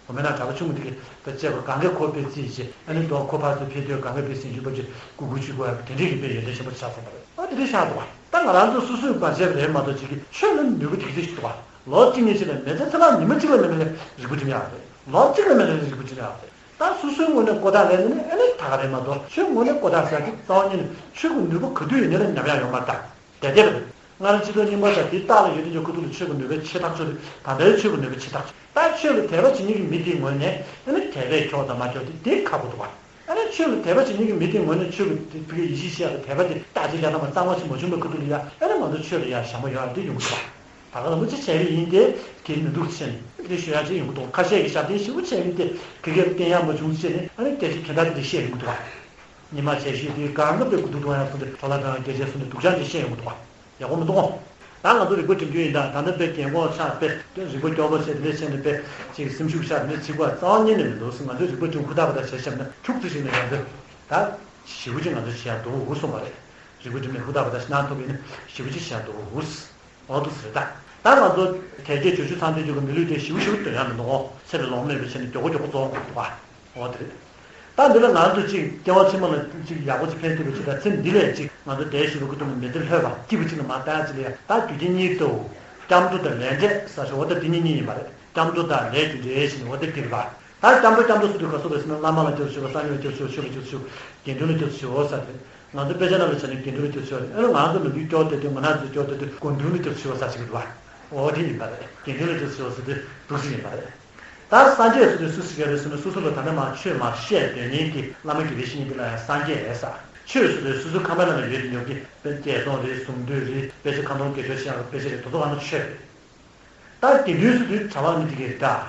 འོ་མེད་ན་གྲྭ་པ་ཆུང་ངུ་དེ་གིས་ད་བཅས་པ་གང་གས་ཁོ་དཔེ་བརྩིས་བྱས། ཨ་ནི་དོ་ཁོ་ཕར་ཚུར་ཕེབས་དུས་གང་གས་དཔེ་སེམས་ཤུགས་བབས་ཀྱི་ཀུ་ཀུ་ཅིག་དགོས་ཡ་དེ་འདྲས་ཀྱི་དཔེ་ཡོན་ཏན་ཆེན་པོ་ཆགས་སོང་བ་རེད། ཨ་དེ་འདྲས་ཆགས་འདུག་བ། ད་ང་རང་ཚོ་སོ་སོས་མ་བྱས་པ་རེད་མ་གཏོགས་ཅིག་གིས་ཆོས་ལ་ནུས་པ་དེ་ག་ཚོད་ཞིག་འདུག་བ། ལོ་གཅིག་གཉིས་ཅིག་ལ་མི་ཚེ་ཚེ་ལ་ཉི་མ་གཅིག་ལ་མི་མི་ལས་རིག་པ་སྒྲིམ་ཡག་རེད། ལོ་གཅིག་ལ་མི་ལས་རིག་པ་སྒྲིམ་ཡག་རེད། ད་སོ་སོའི་ངོས་ནས་ཀོ་ཐག་ལེན་ནས་ཨ་ནི་ད་ག་རེད་མ་གཏོགས་ཆོས་ངོས་ནས་ཀོ་ཐག་ཟེར་གྱི་རྩ་བ་ཉིད་ནས་ཆོས་ཀྱི་ནུས་པ་ག་དུས་ཡིན་ནའི་ལ་ཉམས་ཡག་ཡོད་མ་རེད་ད། དེ་དེ་རེད། སྔར་སྤྱི་ཚོགས་རྙིང་པ་དང་དེའི་རྟགས་ལ་ཡོད་དུས་ཀྱང་ཁུ་ཐུག་ལ་ཆོས་ཀྱི་ནུས་པའི་ཆེ་ཐག་ཆོད་རེད། ད་ལྟའི་ཆོས་ཀྱི་ནུས་པའི་ཆེ་ཐག་ཆོད། ད་ཆོས་ལ་དད་པ་བྱེད་མཁན་གྱི་མི་དེའི་ངོས་ནས་ཨ་ནི་དད་པས་ཁྱོག་དང་མ་ཁྱོག་དེ་དེ་ཁག་པོ་འདུག་བ། ཨ་ནི་ཆོས་ལ་དད་པ་བྱེད་མཁན་གྱི་མི་དེའི་ངོས་ནས་ཆོས་ཀྱི་དེ་ཕ་གི་ཡེ་ཤེས་ཤེས་ཡག་དང་དད་པ་དེ་རྟག་ཅིག་ཡང་དག་པ་གཙང་མ་ཞིག་མ་བྱུང་བའི་ཁུ་ཐུག་ལ་ཡ་ཨ་ནི་ང་ཚོ་ཆོས་ལ་ཡ་ཞེན་པ་ཡོད་ཡག་དེ་ཡོང་གི་འདུག་བ། ད་ག་ལ་མི་ཅི་བྱས་ཡིན་ཏེ་དེ་མི་འདུག་ཟེར་ནས་དེ་ཞུ་ཡག་ཅིག་ཡོང་གི་འདུག་ཁ་ཤས་ཀྱིས་ཞབས་བརྟན་ཞེ་པོ་བྱས་ཡིན་ཏེ་དེ་གས་བསྟན་ཡག་མ་བྱུང་ཟེར་ནས་ཨ་ནི་སྐད་ཆ་གྱོན་ཐག་དེ་འདྲ་བཤད་ཡོང་གི་འདུག་བ། ཉི་མ་བྱས་ཤིག་དེའི་སྒང་ག་དཔེ་དགུ་ཐུག་གཏོང་ཡག་སོང་སྟེ་འཕྲོ་བརླག་གཏོང་ཡག་སྐད་ཆ་སོང་སྟེ་སྡུག་ཅག་ཅིག་བཤད་ཡོང་གི་འདུག་བ། ཡག་པོ་མི་འདུག་ད་ང་ཚོ་རིག་པ་སྒྲིམ་རྒྱུ་ཡིན་ད། ད་ལྟ་དཔེ་རྒན་གོག་ཆགས་དཔེ་རིག་པ་སྐྱོ་པོ་བྱས་དེ་འདྲ་བྱས་ནས་དཔེ་ཅིག་སེམས་ཤུགས་ཆག་དེ་འདྲ་བྱེད་དགོས་རྩ་བ་ཉིད་ནས་མི་འདུག་ང་ཚོས་རིག་པ་སྒྲིམ་ཧུར་ཐག་པ་ཐག་བྱས་བཤད་ན་ཁྱུག་ཙམ་ཞིག་ནས་ང་ཚོས་ད་ཞེ་པོ་ཅིག་ང་ཚོས་བྱེད་ཡག་འདུག་གསུངས་པ་རེད། རིག་པ་སྒྲིམ་ནས་ཧུར་ཐག་པ་ཐག་གནང་ཐུབ་ཡིན་ན་ཞེ་པོ་ཅིག་བྱེད་ཡག་འདུག་འོ་འདུག་ཟེར་ད། ད་ང་ཚོ་དལ་བརྒྱད་འབྱོར་བཅུ་ཚང་སྟེ་འཇུག་གི་མི་ལུས་དེ་ཞེ་པོ་ཞེ་པོ་འདོན་ཡག་མི་འདུག་འོ་ཚེ་རིང་ལོང་མེད་པའི་ཆ་ནས་མགྱོགས་པོ་མགྱོགས་པོ་རྫོགས་དགོས་འདུག་བ། འོ་དེ་རེད། ད་འདི་ལ་ང་ཚོ་གཅིག་སྐྱེ་བ་ཕྱི་མ་ལ་གཅིག་ཡག་པོ་ཅིག་ཕན་ཐོགས་པའི་ཆེད་དུ་ཚེ་འདི་ལས་གཅིག་ང་ཚོ་འདས་ཤིང་ལ་ཁུ་ཐུག་ནས་མི་ཚེ་ལྷོད་པ་སྐྱིད་པོ་གཅིག་ལ་མ་བཏང་ཡག་ཅིག་ལ་ཡ་ད་རྒྱུ་རྐྱེན་གཉིས་ལྟ་བུ། སྐྱབས་འགྲོ་དང་ལས་འབྲས་ཟེར་ཞོར་འོ་ད་འདི་གཉིས་གཉིས་ཡིན་པ་རེད། སྐྱབས་འགྲོ་དང་ལས་ཀྱི་འབྲས་ཞེས་ནས་འོ་ད་འདི་རེད་པ། ད་སྐྱབས་འགྲོ་སྐྱབས་འགྲོ་ཟེར་དུས་ག་ཚོད་རེད་ཟེར་ན་བླ་མ་ལ་སྐྱབས་སུ་མཆིའོ། སངས་རྒྱས་ལ་སྐྱབས་སུ་མཆིའོ། ཆོས་ལ་སྐྱབས་སུ་མཆིའོ། དགེ་འདུན་ལ་སྐྱབས་སུ་མཆིའོ་ཟེར་ཏེ། ང་ཚོ་དཔེ་ཆ་ནང་ལ་བྱས་ན་དགེ་འདུན་ལ་སྐྱབས་སུ་མཆིའོ་རེད། ཨ་ནི་ང་ཚོ་ནང་ཁུལ་སྐྱོར་བསྡད་དུས་ང་རང་ཚོ་སྐྱོར་བསྡད་དུས་དགེ་འདུན་ལ་སྐྱབས་སུ་མཆིའོ་ཟེར་ཅིག་འདུག་བ། འོ་དེ་ཡིན་པ་རེད། དགེ་འདུན་ལ་སྐྱབས་སུ་མཆིའོ་ཟེར་དུས་འདུག་སེ་ཡིན་པ་རེད། ད་སངས་རྒྱས་ཟེར་དུས་སུ་ཟེར་གྱི་རེད་ཟེར་ན་སོ་སོ་ལ་ད་ནས་མར་ཆོས་མར་བཤད་སྡོད་མཁན་གྱི་བླ་མ་དགེ་བའི་བཤེས་གཉེན་འདི་ལ་ཡང་སངས་རྒྱས་ཟེར། ཆོས་ཟེར་དུས་སོ་སོའི་ཁང་པ་ནང་ལ་ཡོད་དེ་ཉོ་གི་དཔེ་བརྒྱད་སྟོང་རེད། གཟུངས་བསྡུས་རེད། དཔེ་ཆ་ཁ་འདོན་དགེ་སྦྱོར་བཤད་ཡག་དཔེ་ཆ་རེད། དེ་ཚོ་གང་ན་ཆོས་རེད། ད་དགེ་འདུན་ཟེར་དུས་གྲྭ་པ་མི་དེ་གས་རེད་ད།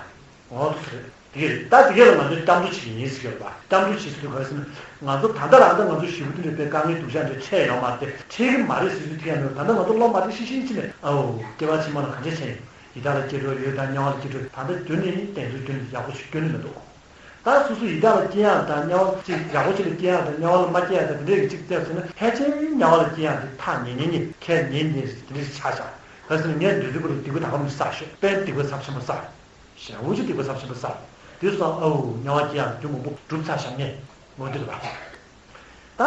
འོ་དེ་གས་རེད། དེ་གས་རེད། ད་དེ་གས་ལ་ང་ཚོས་སྐྱབས་འགྲོ་བྱེད་ཀྱི་ཡིན་ཟེར་གྱི་རེད་པ། སྐྱབས་འགྲོ་བྱེད་ཟེར་དུས་ག་རེ་ཟེར་ན། ང་ཚོ་ད་ལྟ་རང་ད་ང་ཚོ་ཞེ་པོ་དེ་འདྲ་དཔེ་དཀའ་ངལ་སྡུག་ཅག་འདྲ་འཕྲད་ཡོད་མ་རེད་དེ། འཕྲད་ཀྱི་མ་རེད་ཟེར་རྒྱུ་དེ་ཡང་མེད། ད་ལྟ་ང་ཚོ་སློབ་མ་རེད་ཤི་ཤི་ཤི་ནས་ཨའོ་སྐྱེ་བ་ཕྱི་མ་ལ་གང་ཆེ་ཆེ་ཡིན། ཡི་དྭགས་ལ་སྐྱེ་འགྲོ་ཡོད་དང་དམྱལ་བ་ལ་སྐྱེ་འགྲོ་ད་ལྟ་རྒྱུན་ནས་ཡིན། དེ་ཚོ་རྒྱུན་ནས་ཡག་པོ་ཞིག་སྐྱོན་ནི་མི་འདུག་ད་སོ་སོ་ཡི་དྭགས་ལ་སྐྱེ་ཡག་དང་དམྱལ་བ་ཅིག་ཡག་པོ་ཅིག་ལ་སྐྱེ་ཡག་དང་དམྱལ་བ་ལ་མ་སྐྱེ་ཡག་དང་དེ་འདྲས་ཀྱི་ཅིག་བལྟས་ཟེར་ན་ཕལ་ཆེར་དམྱལ་བ་ལ་སྐྱེ་ཡག་དེ་ཐག་ཉེ་ཉེ་ཉེ་ཁྱེར་ཉེ་ཉེ་དེ་འདྲས་ཆགས་ཤག་ག་ཟེར་ན་ངས་འདོད་ཚུལ་པོ་ལ་སྡིག་པ་ད་ག་མི་བསགས་ཤོག་དཔེ་སྡིག་པ་ཚབས་ཆེན་པོ་བསགས། ཞེ་པོ་ཅིག་སྡིག་པ་ཚབས་ཆེན་པོ་བསགས། དེ་སོང་ཨའུ་དམྱལ་བ་སྐྱེ་ཡག་རྒྱུ་མང་པོ་སྒྲུབ་ཚར་ཤག་ངས་ངོ་འདི་རེད་པ། ད་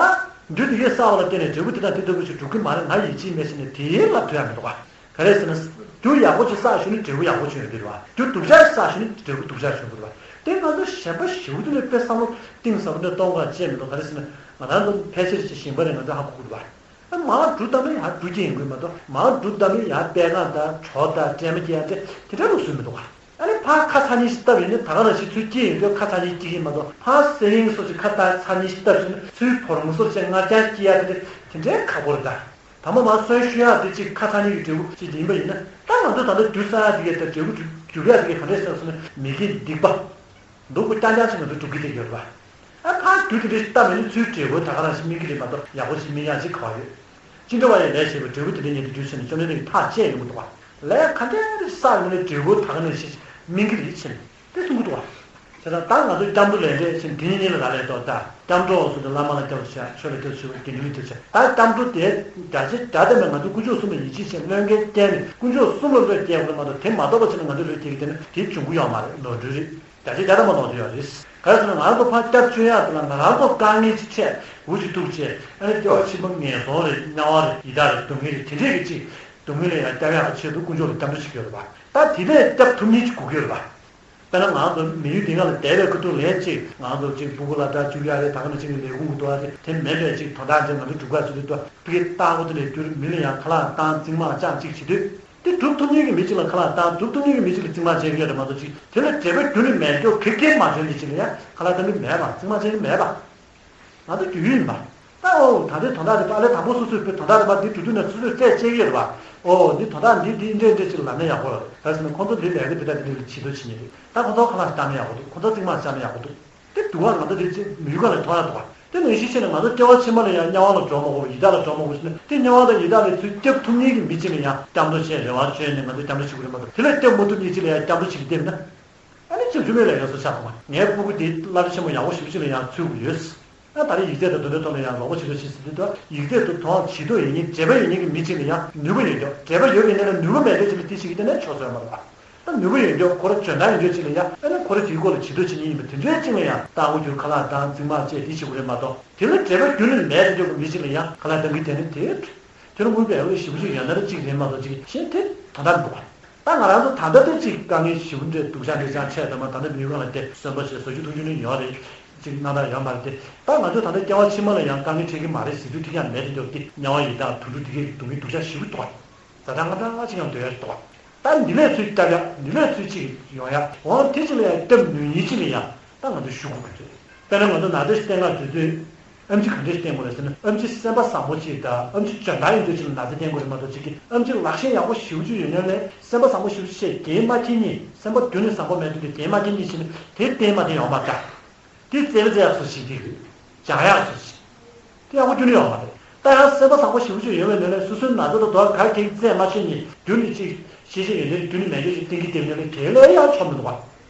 རྒྱུ་དེ་གས་བསགས་པ་ལ་བརྟེན་ནས་འབྲས་བུ་དེ་དང་དེ་ལྟ་བུ་ཞིག་འགྲུབ་ཀྱི་མ་རེད། ང་ཡིད་ཆེས་མེད་ཟེར་ནས་དེའི་ལ་ཐུག་ཡག་མི་འདུག་ག་ག་རེ་ཟེར་ན། རྒྱུ་ཡག་པོ་ཅིག་བསགས་ཞུ་ནི་འབྲས་བུ་ཡག་པོ་ཅིག་ཡོང་གི་རེད་པ། རྒྱུ་སྡུག་ཅག་ཅིག་བསགས་ཞུ་ནི་འབྲས་བུ་སྡུག་ཅག་ཅིག་ཡོང་གི་རེད་པ། དེ་ང་ཚོ་ཞེན་པ་ཞེ་པོ་དེ་ལ་དཔེ་བསམ་བློ་གཏིང་ཟབ་པོ་འདྲ་གཏོང་ག་བྱས་མི་འདུག་ག་རེ་ཟེར་ན་ང་རང་ཚོ་ཕལ་ཆེར་ཅིག་ཞེན་པ་རེད། ང་ཚོ་ཧ་གོ་གི་རེད་པ། ཨ་མར་འབྲུ་བཏབ་ན་ཡར་འབྲུ་སྐྱེ་ཡོང་གི་མ་གཏོགས་མར་འབྲུ་བཏབ་ན་ཡར་པད་ཁ་དང་གྲོ་དང་སྲན་མ་སྐྱེ་ཡག་དེ་དེ་འདྲ་ལུགས་སྲོལ་མི་འདུག་ག་ཨ་ནི་ཕར་ཁ་ཚ་ནི་ཞིག་བཏབ་ཡོད་ན་ད་ག་ནང་བཞིན་ཚུར་སྐྱེ་ཡོང་དུས་ཁ་ཚ་ནི་སྐྱེ་གི་མ་གཏོགས་ཕར་སེ་རིང་སོགས་ཀྱི་ཁ་ཚ་ཚ་ནི་ཞིག་བཏབ་ཟིན་ན་ཚུར་བོ་རོང་སོགས་ཀྱི་མངར་རྐྱང་སྐྱེ་ཡག་དེ་དེ་འདྲའི་ཁག་པོ་རེད་ད། ད་མ་མ་གསོན་ཤུ་ཡག་དེ་གཅིག་ཁ་ཚ་ནི་གི་འབྲས་བུ་གཅིག་ཡིན་པ་ཡིན་ན། ད་ང་ཚོ་ད་ལྟ་རྒྱུ་བསགས་ཡག་དེ་གས་ད་འབྲས་བུ་འགྲུབ་ཡག་དེ་གས་ག་འདྲས་ཟེར་ན་མི་དགེ་སྡིག་པ། སྡུག་པོ་རྐྱང་རྐྱང་ཞིག་ང་ཚོ་སྒྲུབ་ཀྱི་དེ་ཡོད་རེད་པ། ཨ་ཕར་རྒྱུ་དེ་འདྲ་ཞིག་བཏབ་མེད་ན་ཚུར་འབྲས་བུ་ད་ག་ནང་བཞིན་སྨིན་གི་རེད་མ་གཏོགས་ཡག་པོ་ཞིག་སྨིན་ཡག་ཅིག་ག་པར་ཡོད། ཅི་འདྲ་བ་ཡི་ལས་བྱས་པའི་འབྲས་བུ་དེ་འདྲ་ཉིད་དུ་འགྱུར་ཟེར་ནས་བཅོམ་ལྡན་འདས་ཀྱིས་ཐག་བཅད་ཡོང་གི་འདུག་ག་ལས་ག་འདྲ་ཞིག་བསགས་ཡོང་ན་འབྲས་བུ་ད་ག་ནང་བཞིན་སྨིན་གི་རེད་ཟེར་ནས། དེ་གསུང་གི་འདུག་བ། བྱས་ཙང་ད་ང་ཚོ་སྐྱབས་འགྲོ་ལས་འབྲས་ཟེར་འདི་གཉིས་གཉིས་ལ་རག་ལས་ཏོ། ད་སྐྱབས་འགྲོ་ཟེར་དུས་བླ་མ་ལ་སྐྱབས་སུ་ཆ། ཆོས་ལ་སྐྱབས་སུ་ཆ། དགེ་འདུན་ལ་སྐྱབས་སུ་ཆ། ད་སྐྱབས་འགྲོ་དེ་བརྒྱ་ཆ་བརྒྱ་ཐམ་པ་ང་ཚོ་དཀོན་མཆོག་གསུམ་ལ་ཡིད་ཆེས་བྱས། བློས་འགེལ་བསྐྱལ་ནས་དཀོན་མཆོག་གསུམ་ལ་བློས་འགེལ་དགོས་མ་གཏོགས། དེ་མ་གཏོགས་པ་ཅིག་ལ་ང་ཚོ་བློས་འགེལ་གྱི་དེ་ནི་དེ་འབྱུང་གི་ཡོད་མ་རེད། ནོར་འཁྲུལ་རེད། བརྒྱ་ཆ་བརྒྱ་ཐམ་པ་ནོར་འཁྲུལ་ཡོད་རེད། ག་རེ་ཟེར་ན་ང་རང་ཚོ་ཕར་སྐྱབས་བཅོལ་ཡག་དེ་ལ་ང་རང་ཚོ་དཀའ་ངལ་ཅིག་འཕྲད། འུ་ཅིག་ཐུག་བྱས། ཨ་ནི་སྐྱེ་བ་ཕྱི་མ་ངན་སོང་རེད། དམྱལ་བ་རེད། ཡི་དྭགས་རེད། སྡུག་བསྔལ་རེད། དེ་འདྲས་ཀྱི་ཅིག་སྡུག་བསྔལ་ལ་ཡང་སྐྱབས་ཡག་གི་ཆེད་དུ་དཀོན་མཆོག་ལ་སྐྱབས་འགྲོ་བྱེད་ཀྱི་ཡོད་རེད་པ། ད་དེ་ལས་སྐྱབས་ཐུབ་མཁན་ཅིག་དགོས་ཀྱི་ཡོད་རེད་པ། དཔེར་ན་ང་ཚོ་མི་ཡུལ་འདི་སྒང་ལ་བསྡད་པའི་ཁ་ཐུག་ལ་ཅིག་ང་ཚོ་ཅིག་སྤུ་གུ་ལ་ད་བཅུག་ཡག་རེད། ད་ག་ནང་བཞིན་གྱི་ལས་ཁུངས་ཀྱི་འདུག་ཨ། དེ་དེ་མེད་པའི་ཅིག་དོན་དག་ཅིག་ང་ཚོ་སྒྲུབ་ག་ཚུད་དུས། ད་ཕ་གི་རྟགས་ཁོ་དེ་ལས་བསྒྱུར། མི་ལ་ཡང་ཁ་ལག་བཏང་། རྫིང་མ་བཅག་ཅིག་བྱེད་དུས། དེ་སྒྲུབ་ཐུབ་མཁན་གྱི་མི་གཅིག་ལ་ཁ་ལག་བཏང་། སྒྲུབ་ཐུབ་མཁན་གྱི་མི་གཅིག་ལ་རྫིང་མ་བཅག་གི་ཡོད་རེད་མ་གཏོགས། ཅིག་དེ་ལ་འབྲེལ་བ་རྒྱུན་ནས་མེད་མཁན་ཁེར་ཁེར་མ་བྱུང་དེ་ཅིག་ལ་ཡང་ཁ་ལག་བཏང་གི་མེད་པ། རྫིང་མ་བཅག་གི་མེད་པ། ང་ཚོ་རྒྱུས་ཡོད་ཡིན་པ། ད་འོ་ད་འདི་དོན་དག་རེད་པ། ཨ་ལས་དང་པོ་སོ་སོས་དོན་དག་རེད་པ། འདི་གྲུབ་དུས་ནས་སོ་སོས་རྩད་གཅོད་ཀྱི་ཡོད་རེད་པ། འོ་འདི་དོན་དག་འདི་འདི་འདྲས་འདྲས་ཅིག་ལ་ལབ་ན་ཡག་པོ་རེད། ག་རེ་ཟེར་ན་ཁོང་ཚོ་འདི་ལས་ཀ་འདི་དང་འདི་འདྲས་ལ་བྱེད་དོ་བྱེད་མཁན་རེད། ད་ཁོང་ཚོ་ཁ་ལག་བཏང་ན་ཡག་པོ་འདུག་ཁོང་ཚོ་རྫིང་མ་བཅག་ན་ཡག་པོ་འདུག་དེ་སྡུག་བསྔལ་ང་ཚོ་དེ་ཅིག་མི་ཡུལ་ཁ་ལ་མཐོང་ཡག་འདུག་བ། དེ་ནང་བཞིན་བྱས་ནས་ང་ཚོ་སྐྱེ་བ་ཕྱི་མ་ལ་ཡང་དམྱལ་བ་ལ་འགྲོ་མ་དགོས། ཡི་དྭགས་ལ་འགྲོ་མ་དགོས་ཟེར་ནས། དེ་དམྱལ་བ་དང་ཡི་དྭགས་ལས་ཚུར་སྐྱབས་ཐུབ་མཁན་གྱི་མི་གཅིག་ལ་ཡང་སྐྱབས་འགྲོ་བྱས། རེ་བ་བཅོལ་ནས་ང་ཚོས་སྐྱབས་འགྲོ་བྱེད་དགོས་རེད་མ་གཏོགས། དེ་ལས་སྐྱབས་མ་ཐུབ་མཁན་གཅིག་ལ་ཡང་སྐྱབས་འགྲོ་བྱེད་ཀྱི་བསྡད་ན། ཨ་ནི་ཅིག་རྒྱུ་མེད་ལས་ཀ་བཟོ་ཆགས་སོང་བ། ངའི་སྤུ་གུ་དེ་བསླབ་བྱ་ཆེན་མོ་ཡག་པོ་ཞེ་པོ་ཅིག་ལ་ཡང་ཚུད་དགོས་ཡོད། ཨ་ད་རེས་ཡིག་ཚད་དང་དེ་འདྲའི་ཐོག་ལ་ཡང་རོགས་པ་བྱེད་རོགས་བྱེད་ཟེར་དུས། ད་ཡིག་ཚད་དང་དོ་སྣང་བྱེད་འདོད་ཡོད་མཁན། བྱེད་འདོད་ཡོད་མཁན་གྱི་མི་གཅིག་ལ་ཡང་ནུས་པ་ཡོད་མཁན། བྱེད་འདོད་ཡོད་མཁན་ལ་ནུས་པ་མེད་མཁན་ཅིག་ལ་དེ་བྱེད་ཀྱི་བསྡད་ན་ཆོག་ས་ཡོད་མ་རེད་པ། ད་ནུས་པ་ཡོད་མཁན། ཁོ་རང་འཇོན་ཐང་ཡོད་མཁན་ཅིག་ལ་ཡང་། ཨ་ནི་ཁོ་རང་དེའི་སྐོར་ལ་བྱེད་འདོད་བྱེད་མཁན་ཡིན་པ་དེ་འདྲའི་གཅིག་ལ་ཡང་རྟག་པར་རྒྱུན་ཁ་ལག་བཏང་། རྫིང་མ་བཅག་དེ་བྱེད་དགོས་རེད་མ་གཏོགས། དེ་ལ་འབྲེལ་བ་རྒྱུན་ནས་མེད་དེ་འཇོག་གི་མི་གཅིག་ལ་ཡང་ཁ་ལག་བཏང་གི་བསྡད་ན། དེ་དེ་ལ་དངུལ་བལ་བ་ཞེ་པོ་ཅིག་ཡོད་ན་ར་གཅིག་རེད་མ་གཏོགས། ཅིག་གཞན་དེ་དོན་དག་མི་འདུག་ག་ད་ང་རང་ཚོ་ད་ལྟ་དེ་ཅིག་དཀའ་ངལ་ཞེ་པོ་འདྲ་སྡུག་ཅག་འདྲ་ཅང་འཕྲད་དང་མ། ད་ལྟ་མི་ཡུལ་སྒང་ལ་དེ་གསོན་པོ་བྱས་བཟོ་རྒྱུ་འཐུང་རྒྱུ་ནི་ཡོད་རེད། ཅིག་སྣང་དག་ཡོད་མ་རེད་དེ། ད་ང་ཚོས་ད་ལྟ་སྐྱེ་བ་ཕྱི་མ་ལ་ཡང་དཀའ་ངལ་འཕྲད་ཀྱི་མ་རེད་ཟེར་དུས། དེ་ཀྱང་མེད་དེ་འཇོག་སྟེ། དམྱལ་བ་ཡི་དྭགས་དུད་འགྲོ་དེ་གའི་སྡུག་བསྔལ་སྡུག་ཅག་ཞེ་པོ་འདུག་ག་ཛ་དྲག་ང་དྲག་ཅིག་ཡང་འདོད་ཡ་འདུག་ག་ད་འདི་ལས་ཚུར་བསྐྱབ་ཡ། འདི་ལས་ཚུར་ཅིག་ཡོང་ཡ། འོ་དེ་ཅིག་ལ་ཡང་སྐྱབས་ནུས་མཁན་ཅིག་ལ་ཡང་ད་ང་ཚོས་ཞུ་དགོས་ཀྱི་རེད། དཔེར་ན་ང་ཚོ་ན་ཚ་ཞིག་བསྟེན་ག་འགྲོ་དུས། ཨེམ་ཆི་ག་འདྲས་བསྟེན་དགོས་རེད་ཟེར་ན། ཨེམ་ཆི་སེམས་པ་བཟང་པོ་ཅིག་དང་། ཨེམ་ཆི་འཇོན་ཐང་ཡོད་མཁན་ཅིག་ལ་ན་ཚ་བསྟེན་དགོས་རེད་མ་གཏོགས། ཅིག་གིས་ཨེམ་ཆི་ལག་ཤེས་ཡག་པོ་ཞེ་པོ་ཅིག་ཡོད་མཁན་ལ་སེམས་པ་བཟང་པོ་ཞེ་པོ་ཅིག་བྱས། འགན་མ་འཁྱེར་མཁན། སེམས་པ་རྒྱུན་ནས་བཟང་པོ་མེད་དུས། དེ་འགན་མ་འཁྱེར་མཁན་ཅིག་ནི་དེ་བསྟེན་མ་བསྟེན་ཡོད་མ་རེད། དེ་རྩེད་མོ་རྩེ་ཡག་བཟོ་ཞིག་དེ་རེད། སྦྱང་ཡག་བཟོ་ཞིག་དེ་ཡག་པོ་ཁྱོན་ནས་ཡོད་མ་རེད། ད་ཡང་སེམས་པ་བཟང་པོ་ཞེ་པོ་ཅིག་ཡོད་པའི་ནང་ནས། སོ་སོའི་ན་ཚ་དང་དོ་ག་གེ་རྩད་མ་ཆོད་ནས། རྒྱུན་ནས་ཅིག་ཤེས་བྱ་ཡོན་ཏན་རྒྱུན་ནས་མེད་མཁན་ཞིག་བསྟེན་གྱི་བསྡད་པ་ནི་དེ་ལས་ཡང་ཆོག་མི་འདུག་བ།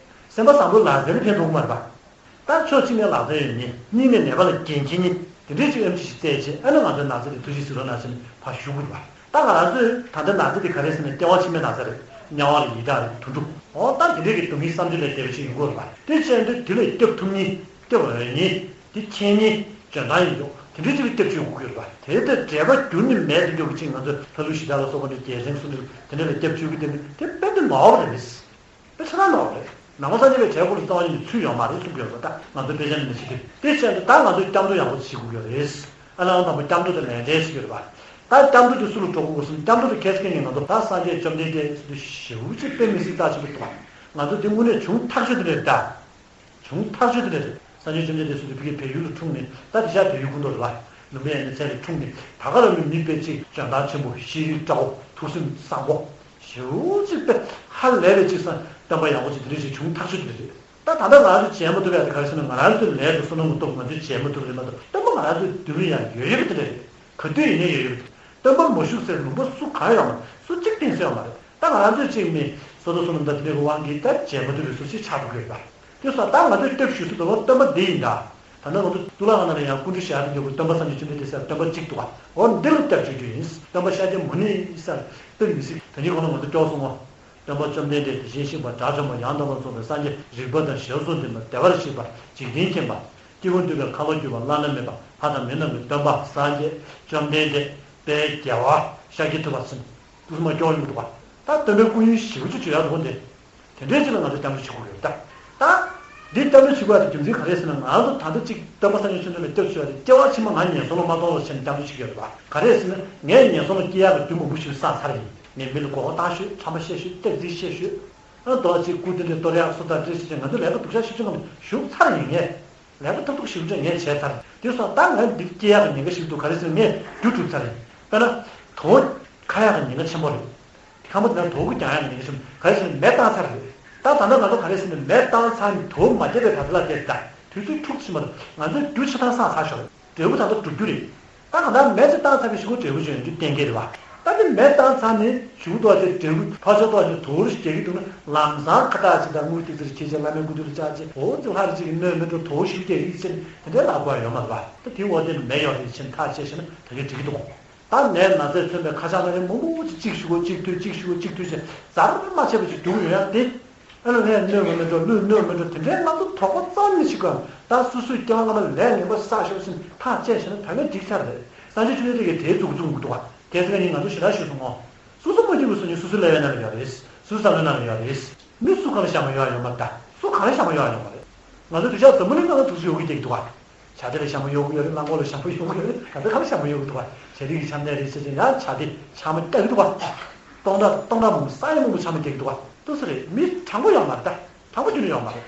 སེམས་པ་བཟང་པོའི་ལག་རྩལ་ལ་ཕན་ཐོགས་ཀྱི་མ་རེད་པ། ད་ཕྱོགས་གཅིག་ནས་ལག་རྩལ་ཡོད་མཁན། གཉིས་ནས་ནད་པ་ལ་འགན་འཁྱེར་མཁན། དེ་འདྲའི་ཅིག་ཨེམ་ཆི་ཞིག་བཙལ་བྱས། ཨ་ནི་ང་ཚོའི་ན་ཚ་དེ་ཐུགས་རྗེ་གཟིགས་རོགས་གནང་ཟེར་ནས་ཕར་ཞུ་དགོས་པ། ད་ང་རང་ཚོས་ད་ལྟ་ན་ཚ་དེ་ག་རེ་ཟེར་ན། སྐྱེ་བ་ཕྱི་མའི་ན་ཚ་རེད། དམྱལ་བ་རེད། ཡི་དྭགས་རེད། དུད་འགྲོ། འོ་ད་དེ་འདྲའི་གི་སྡུག་བསྔལ་བསམ་གྱིས་མི་ཁྱབ་པ་ཞིག་ཡོང་གི་ཡོད་རེད་པ། དེ་བྱས་དུས་དེ་ལ་སྐྱབས་ཐུབ་མཁན། སྐྱབས་འོས་མཁན། དེ་མཁྱེན་མཁན། འཇོན་ཐང་ཡོད་མཁན་དེ་འདྲའི་ཅིག་ལ་སྐྱབས་བཅོལ་དགོས་ཀྱི་ཡོད་རེད་པ། དེ་ལྟར་འབྲེལ་བ་རྒྱུན་ནས་མེད་དུ་འགྱུར་གྱི་ཅིག་ང་ཚོས་ལྷ་ཀླུ་གཞི་བདག་ལ་སོགས་པ་འདྲ། རྒྱལ་མཚན་སུ་འདྲ། དེ་འདྲ་ལ་སྐྱབས་བཅོལ་གྱི་དེ་ནི་དེ་དཔེ་དེ་ནོར་བ་རེད། དཔེ་ཆ་ཚང་ནོར་བ་རེད། ནང་པ་སངས་རྒྱས་པའི་གྲལ་ཁོ་ལ་རྩ་བ་ཉིད་ནས་ཚུད་ཡོད་མ་རེད་གསུང་གི་ཡོད་རེད་པ། ད་ང་ཚོ་དཔེ་ཆ་ནས་མི་ཤེས་དུས། དེ་བྱས་ན་ད་ང་ཚོས་སྐྱབས་འགྲོ་ཡག་པོ་བྱེད་དགོས་ཀྱི་རེད། ཨ་ལ་དང་པོ་སྐྱབས་འགྲོ་དེ་ལས་འབྲས་ཞིག་ཡོད་རེད་པ། ད་སྐྱབས་འགྲོ་དེ་སུ་ལ་འགྲོ་དགོས་ཟེར་ན། སྐྱབས་འགྲོ་དེ་ཁྱད་མཚར་མཁན། ང་ཚོ་ད་སངས་རྒྱས་བཅོམ་ལྡན་འདས་ཟེར་དུས་ཞེ་པོ་ཅིག་དཔེ་མི་སྲིད་རྩ་ཆེན་པོ་འདུག་པ། ང་ཚོ་དེ་དངོས་གནས་བྱུང་ཐག་ཆོད་དེ་རེད་ད། བྱུང་ཐག་ཆོད་དེ་རེད། སངས་རྒྱས་བཅོམ་ལྡན་འདས་ཟེར་དུས་ཕ་གི་བལ་ཡུལ་ལ་འཁྲུངས་ནས། ད་དེང་སང་བལ་ཡུལ་ཀུན་ཏུ་རེད་པ། ལུམ་བི་ནི་ཡ་ཚལ་ལ་འཁྲུངས་ནས། ད་ག་རང་གི་མི་དཔེ་ཅིག་འཇོན་ཐང་ཆེན་པོ། ཤེས་རིག་བཀྲ་བོ། ཐུགས་སེམས་བཟང་པོ། ཞེ་པོ་ཅིག་དཔེ་ཧ་ལས་པའི་ཅིག་སང་སྟོན་པ་ཡག་པོ་ཅིག་དེ་འདྲ་ཞིག་བྱུང་ཐག་ཆོད་དེ་རེད། ད་ད་ལྟ་ང་ཚོས་བྱེད་མ་ཐུབ་པ་དེ་ག་རེ་ཟེར་ན། ང་རང་ཚོའི་ལས་དང་བསོད་ནམས་ཀྱི་སྟོབས་ང་ཚོས་བྱེད་མ་ཐུབ་རེད་མ་གཏོགས། སྟོན་པ་ང་རང་ཚོའི་མདུན་ལ་ཡང་ཡོད་ཡོད་པ་དེ་རེད། ག་དུས་ཡིན་ནའི་ཡོད་ཡོད་པ་དེ། སྟོན་པ་མ་བཞུགས་སའི་ལུང་པ་སུ་གང་ཡོད་མ་རེད། སུ་གཅིག་བསྟེན་ས་ཡོད་མ་རེད། ད་ང་རང་ཚོས་ཅིག་མི་བསོད་དང་བསོད་ནམས་དང་དེ་འདྲའི་གི་དབང་གིས་ད་བྱེད་མ་ཐུབ་པའི་བཟོ་ཞིག་ཆགས་འགྲོ་གི་ཡོད་པ། དེ་སོང་ད་ང་ཚོས་སྐྱབས་ཞུ་ས་དེ་ལོ་སྟོན་པ་འདི་ཡིན་ད། ད་ནང་ང་ཚོ་གཙུག་ལག་ཁང་ནང་ལ་ཡང་སྐུ་འདྲ་ཞལ་དུ་འཇོག་པའི་སྟོན་པ་སངས་རྒྱས་བཅོམ་ལྡན་འདས་ཟེར་སྟོན་པ་གཅིག་འདུག་པ། འོ་འདི་ལ་སྐྱབས་བཅོལ་རྒྱུ་ཡིན། སྟོན་པ་ཤཱཀྱ་མུ་ནེ་ཟེར་དཔེ་མི་སྲིད། དེ་ཉིད་ཁོ་ན་ང་ཚོ་སྐྱོར་སོང་ངོ་། སྟོན་པ་བཅོམ་ལྡན་འདས། དེ་བཞིན་གཤེགས་པ་དགྲ་བཅོམ་པ། ཡང་དག་པར་རྫོགས་པའི་སངས་རྒྱས། རིག་པ་དང་ཞབས་སུ་འདུན་པ། བདེ་བར་གཤེགས་པ། འཇིག་རྟེན་མཁྱེན་པ། སྐྱེ་བ་འདུལ་བའི་ཁ་ལོ་སྒྱུར་བ། བླ་ན་མེད་པ། ལྷ་དང་མི་རྣམས་ཀྱི་སྟོན་པ་སངས་རྒྱས་བཅོམ་ལྡན་འདས། དཔལ་རྒྱལ་བ་ཤཱཀྱ་ཐུབ་པ་ཟེར་དུས་ཚང་མ་སྐྱོར་ཡོང་གི་འདུག་པ། ད་སྟོན་པའི་སྐུ་ཡོན་ཞེ་པོ་ཅིག་བརྗོད་ཡག་འདུག་པ། འདི་དེ་འདྲའི་ཅིག་ལ་ང་ཚོས་སྐྱབས་འགྲོ་བྱེད་དགོས་ཡོད་ད། ད་འདི་སྐྱབས་འགྲོ་བྱེད་དགོས་ཡག་དེ་རྒྱུ་མཚན་ག་རེ་ཟེར་ན། ང་ཚོ་ད་ལྟ་ཅིག་སྟོན་པ་སངས་རྒྱས་བཅོམ་ལྡན་འདས་ལ་སྐྱབས་བཅོལ་ཡག་དེ། སྐྱེ་བ་ཕྱི་མ་ང་ངན་སོང་ལ་མ་ལྟུང་བ་བྱས་ནས་སྐྱབས་འགྲོ་བྱེད་ཀྱི་ཡོད་རེད་པ། ག་རེ་ཟེར་ན། ངས་ངན་སོང་ལ་སྐྱེ་ཡག་གི་དུས་མང་པོ་ཞིག་བསགས་ཚར་ཡིན། ངས་མི་ལ་མགོ་སྐོར་བཏང་ཤོད། ཁྲམ་པ་བཤད་ཤོད། སྟག་རྩིས་བཤད་ཤོད། ཨ་ནི་དོ་ཅིག་སྐུ་དེ་འདྲ་གཏོར་ཡག་སོ་ད་འདྲ་ཞིག་བྱས། ང་ཚོ་ལས་ཀ་སྡུག་ཤག་ཞིབ་ཅིག་ངམ་ཞུགས་ཚར་ཡིན། ངས་ལས་ཀ་ཐབས་སྡུག་ཞིབ་ཅིག་ངས་བྱས་ཚར། དེ་སོང་ད་ང་འདི་སྐྱེ་ཡག་གི་ཉེན་ཁ་ཞིག་འདུག་ག་རེ་ཟེར་ན་ངས་རྒྱུ་གྲུབ་ཚར་ཡིན། དཔེར་ན། དོ་ཁ་ཡག་གི་ཉེན་ཁ་ཆེན་པོ་རེད། ཁམས་པ་དེ་ན་དོ་གུ་རྒྱག་ཡག་གི་ཉེན་ཁ་ཆེན་པོ། ག་རེ་ཟེར་ན་མེ་བཏང་ཚར་རེད། ད་ད་ལྟ་ང་ཚོ་ག་རེ་ཟེར་ན་མེ་བཏང་ཚར་ནས་དོ་མ་བརྒྱབ་པའི་བར་དུ་ལ་དེ་ད་དུས་ཚོད་འཁྲུག་ཕྱིན་པ་རེད། ང་ཚོས་རྒྱུ་ཆ་ཚང་བསགས་ཚར་ཤག་རེད། འབྲས་བུ་ད་ལྟ་སྒྲུབ་རྒྱུ་རེད། ད་གང་ལྟར་མེ་ཚེ་བཏང་ཚར་བའི་གཞུག་གུ་འབྲས་བུ་ཅིག་ཡོང་རྒྱུ་གཏན་འཁེལ་རེད་པ། ད་དེ་མེ་བཏང་ཚར་ནས་བྱུག་ཏོག་ཅིག་འབྲས་བུ་ཕར་ཕྱོགས་ཏོག་ཅིག་དོར་ཞིག་རྒྱག་གི་འདུག་ན། ལམ་སང་ཁ་བཏགས་ཅིག་དང་དངུལ་ཏིག་ཙེ་ཁྱེར་བྱས་བླ་མའི་སྐུ་མདུན་ལ་བཅར་བྱས། འོ་ཙི་ལྷ་རེ་ཅིག་གིས་སྣོད་མི་འགྲོ། དོར་ཞིག་རྒྱག་གི་ཟེར་ནས་དེ་འདྲའི་ལབ་དགོས་ཡ་ཡོད་མ་རེད་པ། ད་དེའི་འོག་དེ་མེ་ཡོད་རེད་ཕྱིན་ཐག་བཅད་ཤེ་ན་ད་གིན་འགྲིག་གི་འདུག་ད་ནད་ན་ཚས་མཚོན་པའི་ཁ་ཆག་ན་རེ་མང་པོ་ཅིག་གཅིག་གཞུག་གུ་གཅིག་ཐུག་གཅིག་གཞུག་གུ་གཅིག་ཐུག་བྱས་ཟར་མ་ཆད་པ་ཅིག་སྡུག་ཡོང་ཡ་དེ། ཨ་ལ་ལྷས་སྣོད་མི་འགྲོ། ཀླུས་སྣོད་མི་འགྲོ། དེ་འདྲའི་ང་ཚོ་དོགས་པ་རྩ་ནས་ཞིག་གམ། ད་སོ་སོའི་སྐྱེ་བ་སྔ་མ་ལས་ངན་པ་བསགས་ཤོར་ཕྱིན་ཐག་བཅད་ཤེ་ན་ད་གིན་འགྲིག་ཆགས་རེད། སངས་རྒྱས་བཅོམ་ལྡན་འདས་ཀྱིས་དེའི་མཛུབ་གུ་བཙུགས་འདུག་བ། དེ་ཚེ་ནི་ང་ཚོ་ཞེ་དྲག་ཤོད་སོང་ངོ་། སོ་སོ་མ་འཇིགས་པའི་སོ་ཉིད་སོ་སོའི་ཀླད་པའི་ནང་ལ་ཡོད་རེད། སོ་སོའི་བསམ་བློའི་ནང་ལ་ཡོད་རེད། མི་སུ་གང་ལ་ཞྭ་མོ་གཡོག་ཡོད་མ་རེད། ད་སུ་གང་ལ་ཞྭ་མོ་གཡོག་ཡོད་མ་རེད། ང་ཚོ་དུས་ཆ་འཛམ་བུ་གླིང་ནང་ལ་དུག་སེལ་ཡོད་གི་བསྡད་ཀྱི་འདུག་བ། བྱ་དེ་ལ་ཞྭ་མོ་གཡོག་གི་ཡོད་རེད། གླང་གོག་ལ་ཞྭ་མོ་གཡོག་གི་ཡོད་རེད། ག་ཚོད་གང་ལ་ཞྭ་མོ་གཡོག་གི་འདུག་བ། བྱ་དེ་གི་ཆམ་ནད་རེད་ཟེར་ཅིང་ཡང་བྱ་དེ་ཆམ་མ་རྒྱག་གི་འདུག་བ། སྟོང་ཕྲག་སྟོང་ཕྲག་མང་པོ་ས་ཡ་མང་པོ་ཆམ་མ་རྒྱག་གི་འདུག་བ། ཏོག་ཙམ་རེད། མི་དྲང་པོ་ཡོད་མ་རེད། ད་དྲང་པོ་རྒྱུན་ནས་ཡོད་མ་རེད།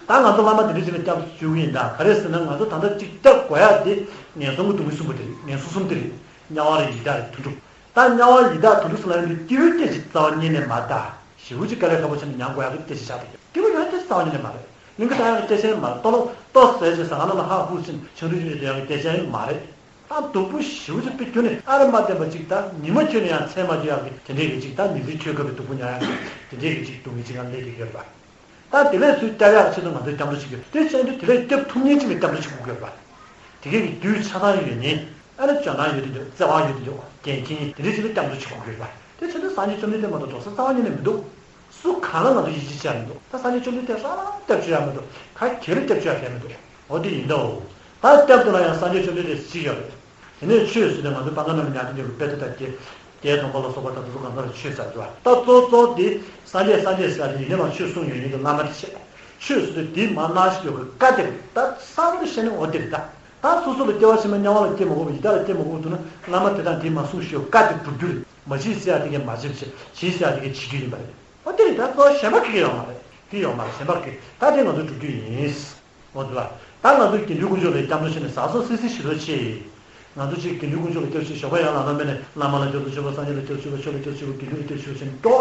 ད་ང་ཚོ་བླ་མ་དེ་འདྲ་ཅིག་ལ་སྐྱབས་སུ་མཆིའོ་ཡིན། ད་ག་རེ་ཟེར་ན་ང་ཚོ་ད་ལྟ་ཅིག་སྐྱབས་དགོས་ཡ་དེ་ངན་སོང་གི་སྡུག་བསྔལ་གསུམ་པོ་དེ་རེད། ངན་སོང་གསུམ་དེ་རེད། དམྱལ་བ་རེད། ཡི་དྭགས་རེད། དུད་འགྲོ། ད་དམྱལ་བ་ཡི་དྭགས་དུད་འགྲོ་ཟེར་ལབ་ཡ་འདི་སྐྱེ་བོའི་སྐད་ཅིག་རྩ་བ་ཉིད་ནས་མ་རེད། ད་ཞེ་པོ་ཅིག་དཀའ་ལས་ཁག་པོ་བྱས་ནས་མྱང་དགོས་ཡ་གི་སྐད་ཅིག་ཆགས་འདུག་སྐྱེ་བོ་ཡོན་ཏན་རྩ་བ་ཉིད་ནས་མ་རེད། གླིང་ག་བཏང་ཡག་གི་སྐད་ཆ་ཡང་མ་རེད། ལྟོ་ལོག་ལྟོ་ཟས་ཅིག་ཟ་ཁང་ནང་ལ་ཧ་ཧུ་ཟེར་ཆང་འཐུང་བྱས་ནས་སྡོད་ཡག་གི་སྐད་ཆ་ཡང་མ་རེད། ད་སྡུག་པོ་ཞེ་པོ་ཅིག་དཔེ་ཁྱོན་ནས་ཨ་རེ་མ་བསྟན་པ་ཅིག་ད་ཉི་མ་ཁྱོན་ནས་ཡང་མཚན་མ་སྐྱོ་ཡག་གི་དེ་འདྲས་ཀྱི་ཅིག་ད་ཉིན་མཚན་ཆོས་སྐབས་ཀྱི་སྡུག་པོ་མྱོང་ཡག་གི་དེ་འདྲས་ཀྱི་ཅིག་སྡུག་བསྔལ་ཅིག་ཡང་སླེབས་བསྡད་ཡོད་རེད་པ། ད་དེ་ལས་ཚུར་སྐྱབས་ཡག་ཆེད་དུ་ང་ཚོས་སྐྱབས་འགྲོ་བྱེད་ཀྱི་ཡོད། དེ་བྱས་དུས་དེ་ལས་སྐྱབས་ཐུབ་མཁན་ཅིག་ལ་སྐྱབས་འགྲོ་བྱེད་དགོས་ཀྱི་ཡོད་རེད་པ། དེ་གས་ཀྱི་རྒྱུད་ཆགས་སྡང་ཡོད་མཁན། ཨ་ནི་འཇོན་ཐང་ཡོད་དེ་འདྲ། བརྩེ་བ་ཡོད་དེ་འདྲ། འགན་འཁྱེར་མཁན་དེ་འདྲ་ཅིག་ལ་སྐྱབས་འགྲོ་བྱེད་དགོས་ཀྱི་ཡོད་རེད་པ། དེ་བྱས་དུས་སངས་རྒྱས་བཅོམ་ལྡན་འདས་མ་གཏོགས་འགྲོ་ས་རྩ་བ་ཉིད་ནས་མི་འདུག་སུ་གང་ལ་ང་ཚོ་ཡིད་ཆེས་བྱས་མི་འདུག་ད་སངས་རྒྱས་བཅོམ་ལྡན་འདས་རང་རང་སྐྱབས་བཅོལ་ཡག་མི་འདུག་ག་གེ་ལ་སྐྱབས་བཅོལ་ཡག་གང་མི་འདུག་འོ་དེ་ཡིན་ད། ད་སྐྱབས་འགྲོ་ན་ཡང་སངས་རྒྱས་བཅོམ་ལྡན་འདས་ཅིག་ཡོད་རེད། དེ་ནས་ཆོས་ཟེར་ནས་ང་ཚོ་དཔལ་མགོན་བླ་མ་མྱང་འདས་མཆོག་གི་དཔལ་ལྡན་དང་བརྒྱད་བརྒྱད་སྟོང་པ་ལ་སོགས་པ་དང་དེ་ཚོ་གང་ཟག་ལ་ཆོས་ཟེར་གྱི་འདུག་ད་གཙོ་གཙོ་དེ་སངས་རྒྱས་སངས་རྒྱས་ཟེར་ཡག་དེ་ཡིན་ནའི་མ་ཆོས་གསུང་ཡོད་མཁན་གྱི་བླ་མ་དེ་བྱས། ཆོས་ཟེར་དུས་དེ་མ་གནང་ཞིག་ཡོད་གི་བཀའ་དེ་རེད། ད་གསར་པ་བཤད་ན་འོ་དེ་རེད་ད། ད་སོ་སོ་ལ་སྐྱེ་བ་ཕྱི་མ་དམྱལ་བ་ལ་སྐྱེ་མ་དགོས་པ། ཡི་དྭགས་ལ་སྐྱེ་མ་དགོས་འདུག་ན་བླ་མ་དེ་དང་དེ་མ་གསུངས་ཞེས་བཀའ་དེ་སྒྲུབ་རྒྱུ་རེད། མ་བྱེད་ཟེར་ཡག་དེ་གས་མ་བྱེད་པ་བྱེད། བྱེད་ཟེར་ཡག་དེ་གས་བྱེད་རྒྱུ་ཡིན་པ་རེད། འོ་དེ་རེད། ད་གཙོ་བོ་གཞན་པ་ག་གེ་ཡོད་མ་རེད། དེ་ཡོད་མ་རེད། གཞན་པ་ག་གེ་ད་དེ་ང་ཚོ་སྒྲུབ་རྒྱུ་ཡིན། འོ་དེ་ལ་ད་ང་ཚོ་དགེ་འདུན་དཀོན་མཆོག་ལ་སྐྱབས་འགྲོ་བྱས་ནས་ཟག་ཟོག་སིལ་སིལ་ཞིག་རོགས་བྱེད། ང་ཚོ་ཅིག་དགེ་འདུན་དཀོན་མཆོག་ལ་སྐྱབས་ཞུ་ཞོགས་པ་ཡར་ལངས་དང་མིན་ནས་བླ་མ་ལ་སྐྱབས་སུ་མཆིའོ། སངས་རྒྱས་ལ་སྐྱབས་སུ་མཆིའོ། ཆོས་ལ་སྐྱབས་སུ་མཆིའོ། དགེ་འདུན་ལ་སྐྱབས་སུ་མཆིའོ་ཟེར་ནས་འགྲོ།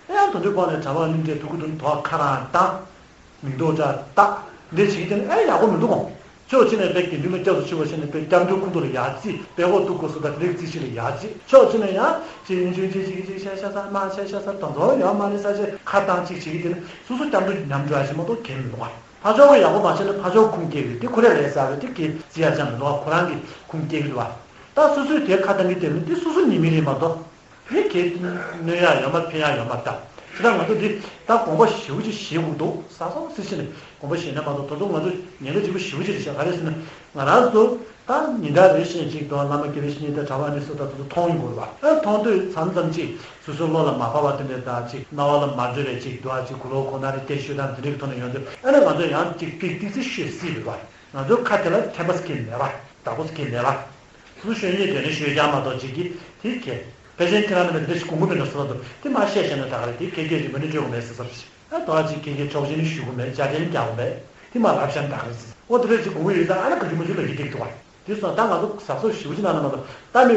ཨེ་ཡང་དོན་དུ་ཁོང་ནས་གྲྭ་པ་གླིང་འདྲའི་ཐུགས་ཁུར་དུ་དོག་ཁ་རང་བཏང་། མིང་འདོགས་འདྲ་བཏགས། འདི་བྱེད་ཀྱི་དེ་ནི་ཨེ་ཡག་པོ་མི་འདུག་གོ། ཕྱོགས་གཅིག་ནས་དཔེ་དགེ་འདུན་ལ་སྐྱབས་སུ་མཆིའོ་བྱས་ནས་དཔེ་སྐྱབས་འགྲོའི་ཁུངས་ཐུག་ལ་ཡར་བརྩིས། དཔེ་འོག་ཏུ་སྐོར་སུ་དང་དེ་རིགས་རྩིས་ཤིག་ལ་ཡར་བརྩིས། ཕྱོགས་གཅིག་ནས་ཡང་ཅིག་ཡིན་ཆོས་ཅིག་ཅིག་ཅིག་བཤད་ཤ་ཚ་མ་བཤད་ཤ་ཚ་དོན་དོན་ཡོད་མ་རེད་ས་ཆ་ཁ་བཏང་ཅིག་བྱེད་ཀྱི་དེ་ནི་སོ་སོ་སྐྱབས་འགྲོ་ཉམས་འགྲོ་ཡ་ཞིག་མ་གཏོགས་གལ་མི་འདུག་ག། ཕར་ཕྱོགས་ཀྱི་ཡག་པོ་མ་བྱས་ན་ཕར་ཕྱོགས་ཁུངས་སྐྱེལ་གི་རེད། དེ་ཁོ་རས་ལས་ཟ་བའི་དེ་གས་རྩི་ཡ་ཅང་མི་འདུག་ག། ཁོ་རང་གི་ཁུངས་སྐྱེལ་གི་རེད་བ། ད་སོ་སོས་དེ་ཁ་བཏང་གི་དེ་ནི་དེ་སོ་སོ་ཉེས་དམིགས་རེད་མ་གཏོགས། དེ་གས་གནོད་ཡག་ཡོད་མ་ཕན་ཡག་ཡོད་མ་རེད་ད། ཇི་ལྟར་ང་ཚོ་འདི་ད་དགོངས་པ་ཞེ་པོ་ཅིག་བཞེས་དགོས་འདུག་ཟག་ཟག་སིལ་སིལ་ནས་དགོངས་པ་བཞེས་ན་མ་གཏོགས། ད་དུང་ང་ཚོ་ཉེན་ཁ་ལྗིད་པོ་ཞེ་པོ་ཅིག་རེད་ཤག། ག་རེ་ཟེར་ན་ང་རང་ཚོ་ད་ཉིན་ལྟར་རེ་བཞིན་ཅིག་དང་བླ་མ་དགེ་བའི་བཤེས་གཉེན་དང་གྲྭ་པ་ཨ་ནི་སོགས་དང་དེ་ཚོ་མཐོང་ཡོང་གི་རེད་པ། ཨ་མཐོང་དུས་མཚམས་མཚམས་ཅིག་སོ་སོའི་བློ་ལ་མ་བབས་པ་དེ་འདྲ་དང་ཅིག་རྣ་བ་ལ་མ་འགྲོ་བའི་ཅིག་འདུག་ཨ། ཅིག་གུ་ལོག་གོ་ན་རེ་སྐད་ཤོད་དང་དེ་འདྲའི་ཐོག་ནས་ཡོང་དུས་ཨ་ནི་ང་ཚོ་ཡང་ཅིག་ཏིག་ཏིག་ཙི་ཤོད་སྲིད་རེད་པ། ང་ཚོའི་ཁ་དེ་ལ་ཐེམ་པ་ཟེར་མཁན་མེད་པ། བདག་པོ་ཟེར་མཁན་མེད་པ། སུ་ཤོད་སྙིང་འདོད་ནས་ཤོད་རྒྱག་མ་གཏོགས་ཅིག་གིས་དེ་གས། ཕལ་ཆེར་ཁྱེད་རང་རྣམ་པས་དེ་འདྲ་ཞིག་དགོངས་པ་མེད་འགྲོ་ཟེར་ལབ་འདུག་དེ་མ་བཤད་བཤད་ན་ད་ག་རེད། དེ་ཁྱེད་སྐད་ཀྱིས་མ་ཎི་སྤྲོད་དགོས་མེད་ཟེར་ཟེར་ཞིག་ཨ་ད་ཅིག་ཁྱེད་ཀྱིས་ཆོག་མཆན་ནི་ཞུ་དགོས་མེད། ཅ་ཅན་རྒྱག་དགོས་མེད། དེ་མ་ལབ་བཤད་ན་ད་ག་རེད་ཟེར། ཨོ་དེ་འདྲ་ཞིག་དགོངས་པ་ཡོད་ཙང་ཨ་ན་ག་ཅུ་མ་ཅུ་ལབ་ཀྱི་འདུག་བ། དེ་སོང་ད་ང་ཚོ་གཟབ་གཟབ་ཞེ་པོ་ཅིག་གནང་ན་མ་གཏོགས། ད་མི་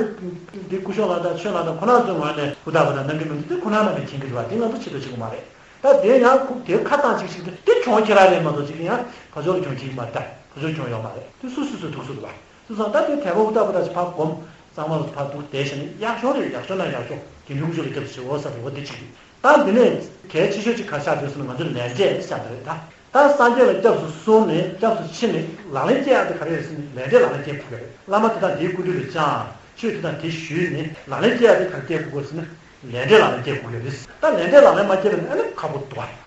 འདི་སྐུ་ཞབས་ལགས་དང་ཆོས་ལགས་དང་ཁོ་རང་ཚོའི་ངོས་ནས་ཧུར་ཐག་པ་དང་གནང་གི་མི་འདུག་དེ་ཁོ་རང་རྣམ་པས་མཁྱེན་གྱི་རེད་བ། དེ་ང་ཚོ་ཆེད་དུ་བྱེད་དགོས་མ་རེད། ད་དེ་ཡང་ཁུག་དེ་ཁ་བཏང་ཅིག་ཞིག་དེ་དེ་གྱོང་ཁྱེད་རང་རེད་མ་གཏོགས་ཅིག་ཡང་ཕར་ཕྱོགས་ལ་གྱོང་ཁྱེད་ཀྱི་མ་རེད། ད་ཕར་ཕྱོགས་གྱོང་ཡོད་མ་རེད། དེ་སུ་སུ་སུ་ཐུག་སུ་རེད་བ། དེ་སོང་ད་དེ་དད་པ་ཧུར་ཐག་པ་དང་ཕར་སྒོམ། གཙང་མ་ལ་ཕར་འདུག་བསྡད་བྱས་ནས་ཡག་ཤོས་རེད། ཡག་ཤོས་ན་ཡག་ཤོས་དགེ་འདུན་དཀོན་མཆོག་ལ་སྐྱབས་སུ་མཆིའོ་ཟེར་རེད་བ། དེ་གཅིག་རེད། ད་འདི་ནས་གལ་ཆེ་ཤོས་ཅིག་ག་ཆགས་འདུག་ཟེར་ན་ང་ཚོ་ལས་འབྲས་ཟེར་ཆགས་འདུག་རེད་ད། ད་སངས་རྒྱས་ལ་སྐྱབས་སུ་སོང་ནས་སྐྱབས་སུ་མཆི་ནས་ལག་ལེན་སྐྱེལ་ཡག་དེ་ག་རེ་རེད་ཟེར་ན་ལས་འབྲས་ལག་ལེན་སྐྱེལ་དགོས་ཀྱི་རེད། བླ་མ་དེ་དང་དེའི་སྐུ་མདུན་ལ་བཅར། ཆོས་དེ་དང་དེ་ཞུས་ནས་ལག་ལེན་སྐྱེལ་ཡག་དེ་ག་རེ་སྐྱེལ་དགོས་ཀྱི་རེད་ཟེར་ན་ལས་འབྲས་ལག་ལེན་སྐྱེལ་དགོས་ཀྱི་རེད། ད་ལས་འབྲས་ལག་ལེན་མ་སྐྱེལ་བ་ནི་ཨ་ནི་ཁག་པོ་འདུག་བ།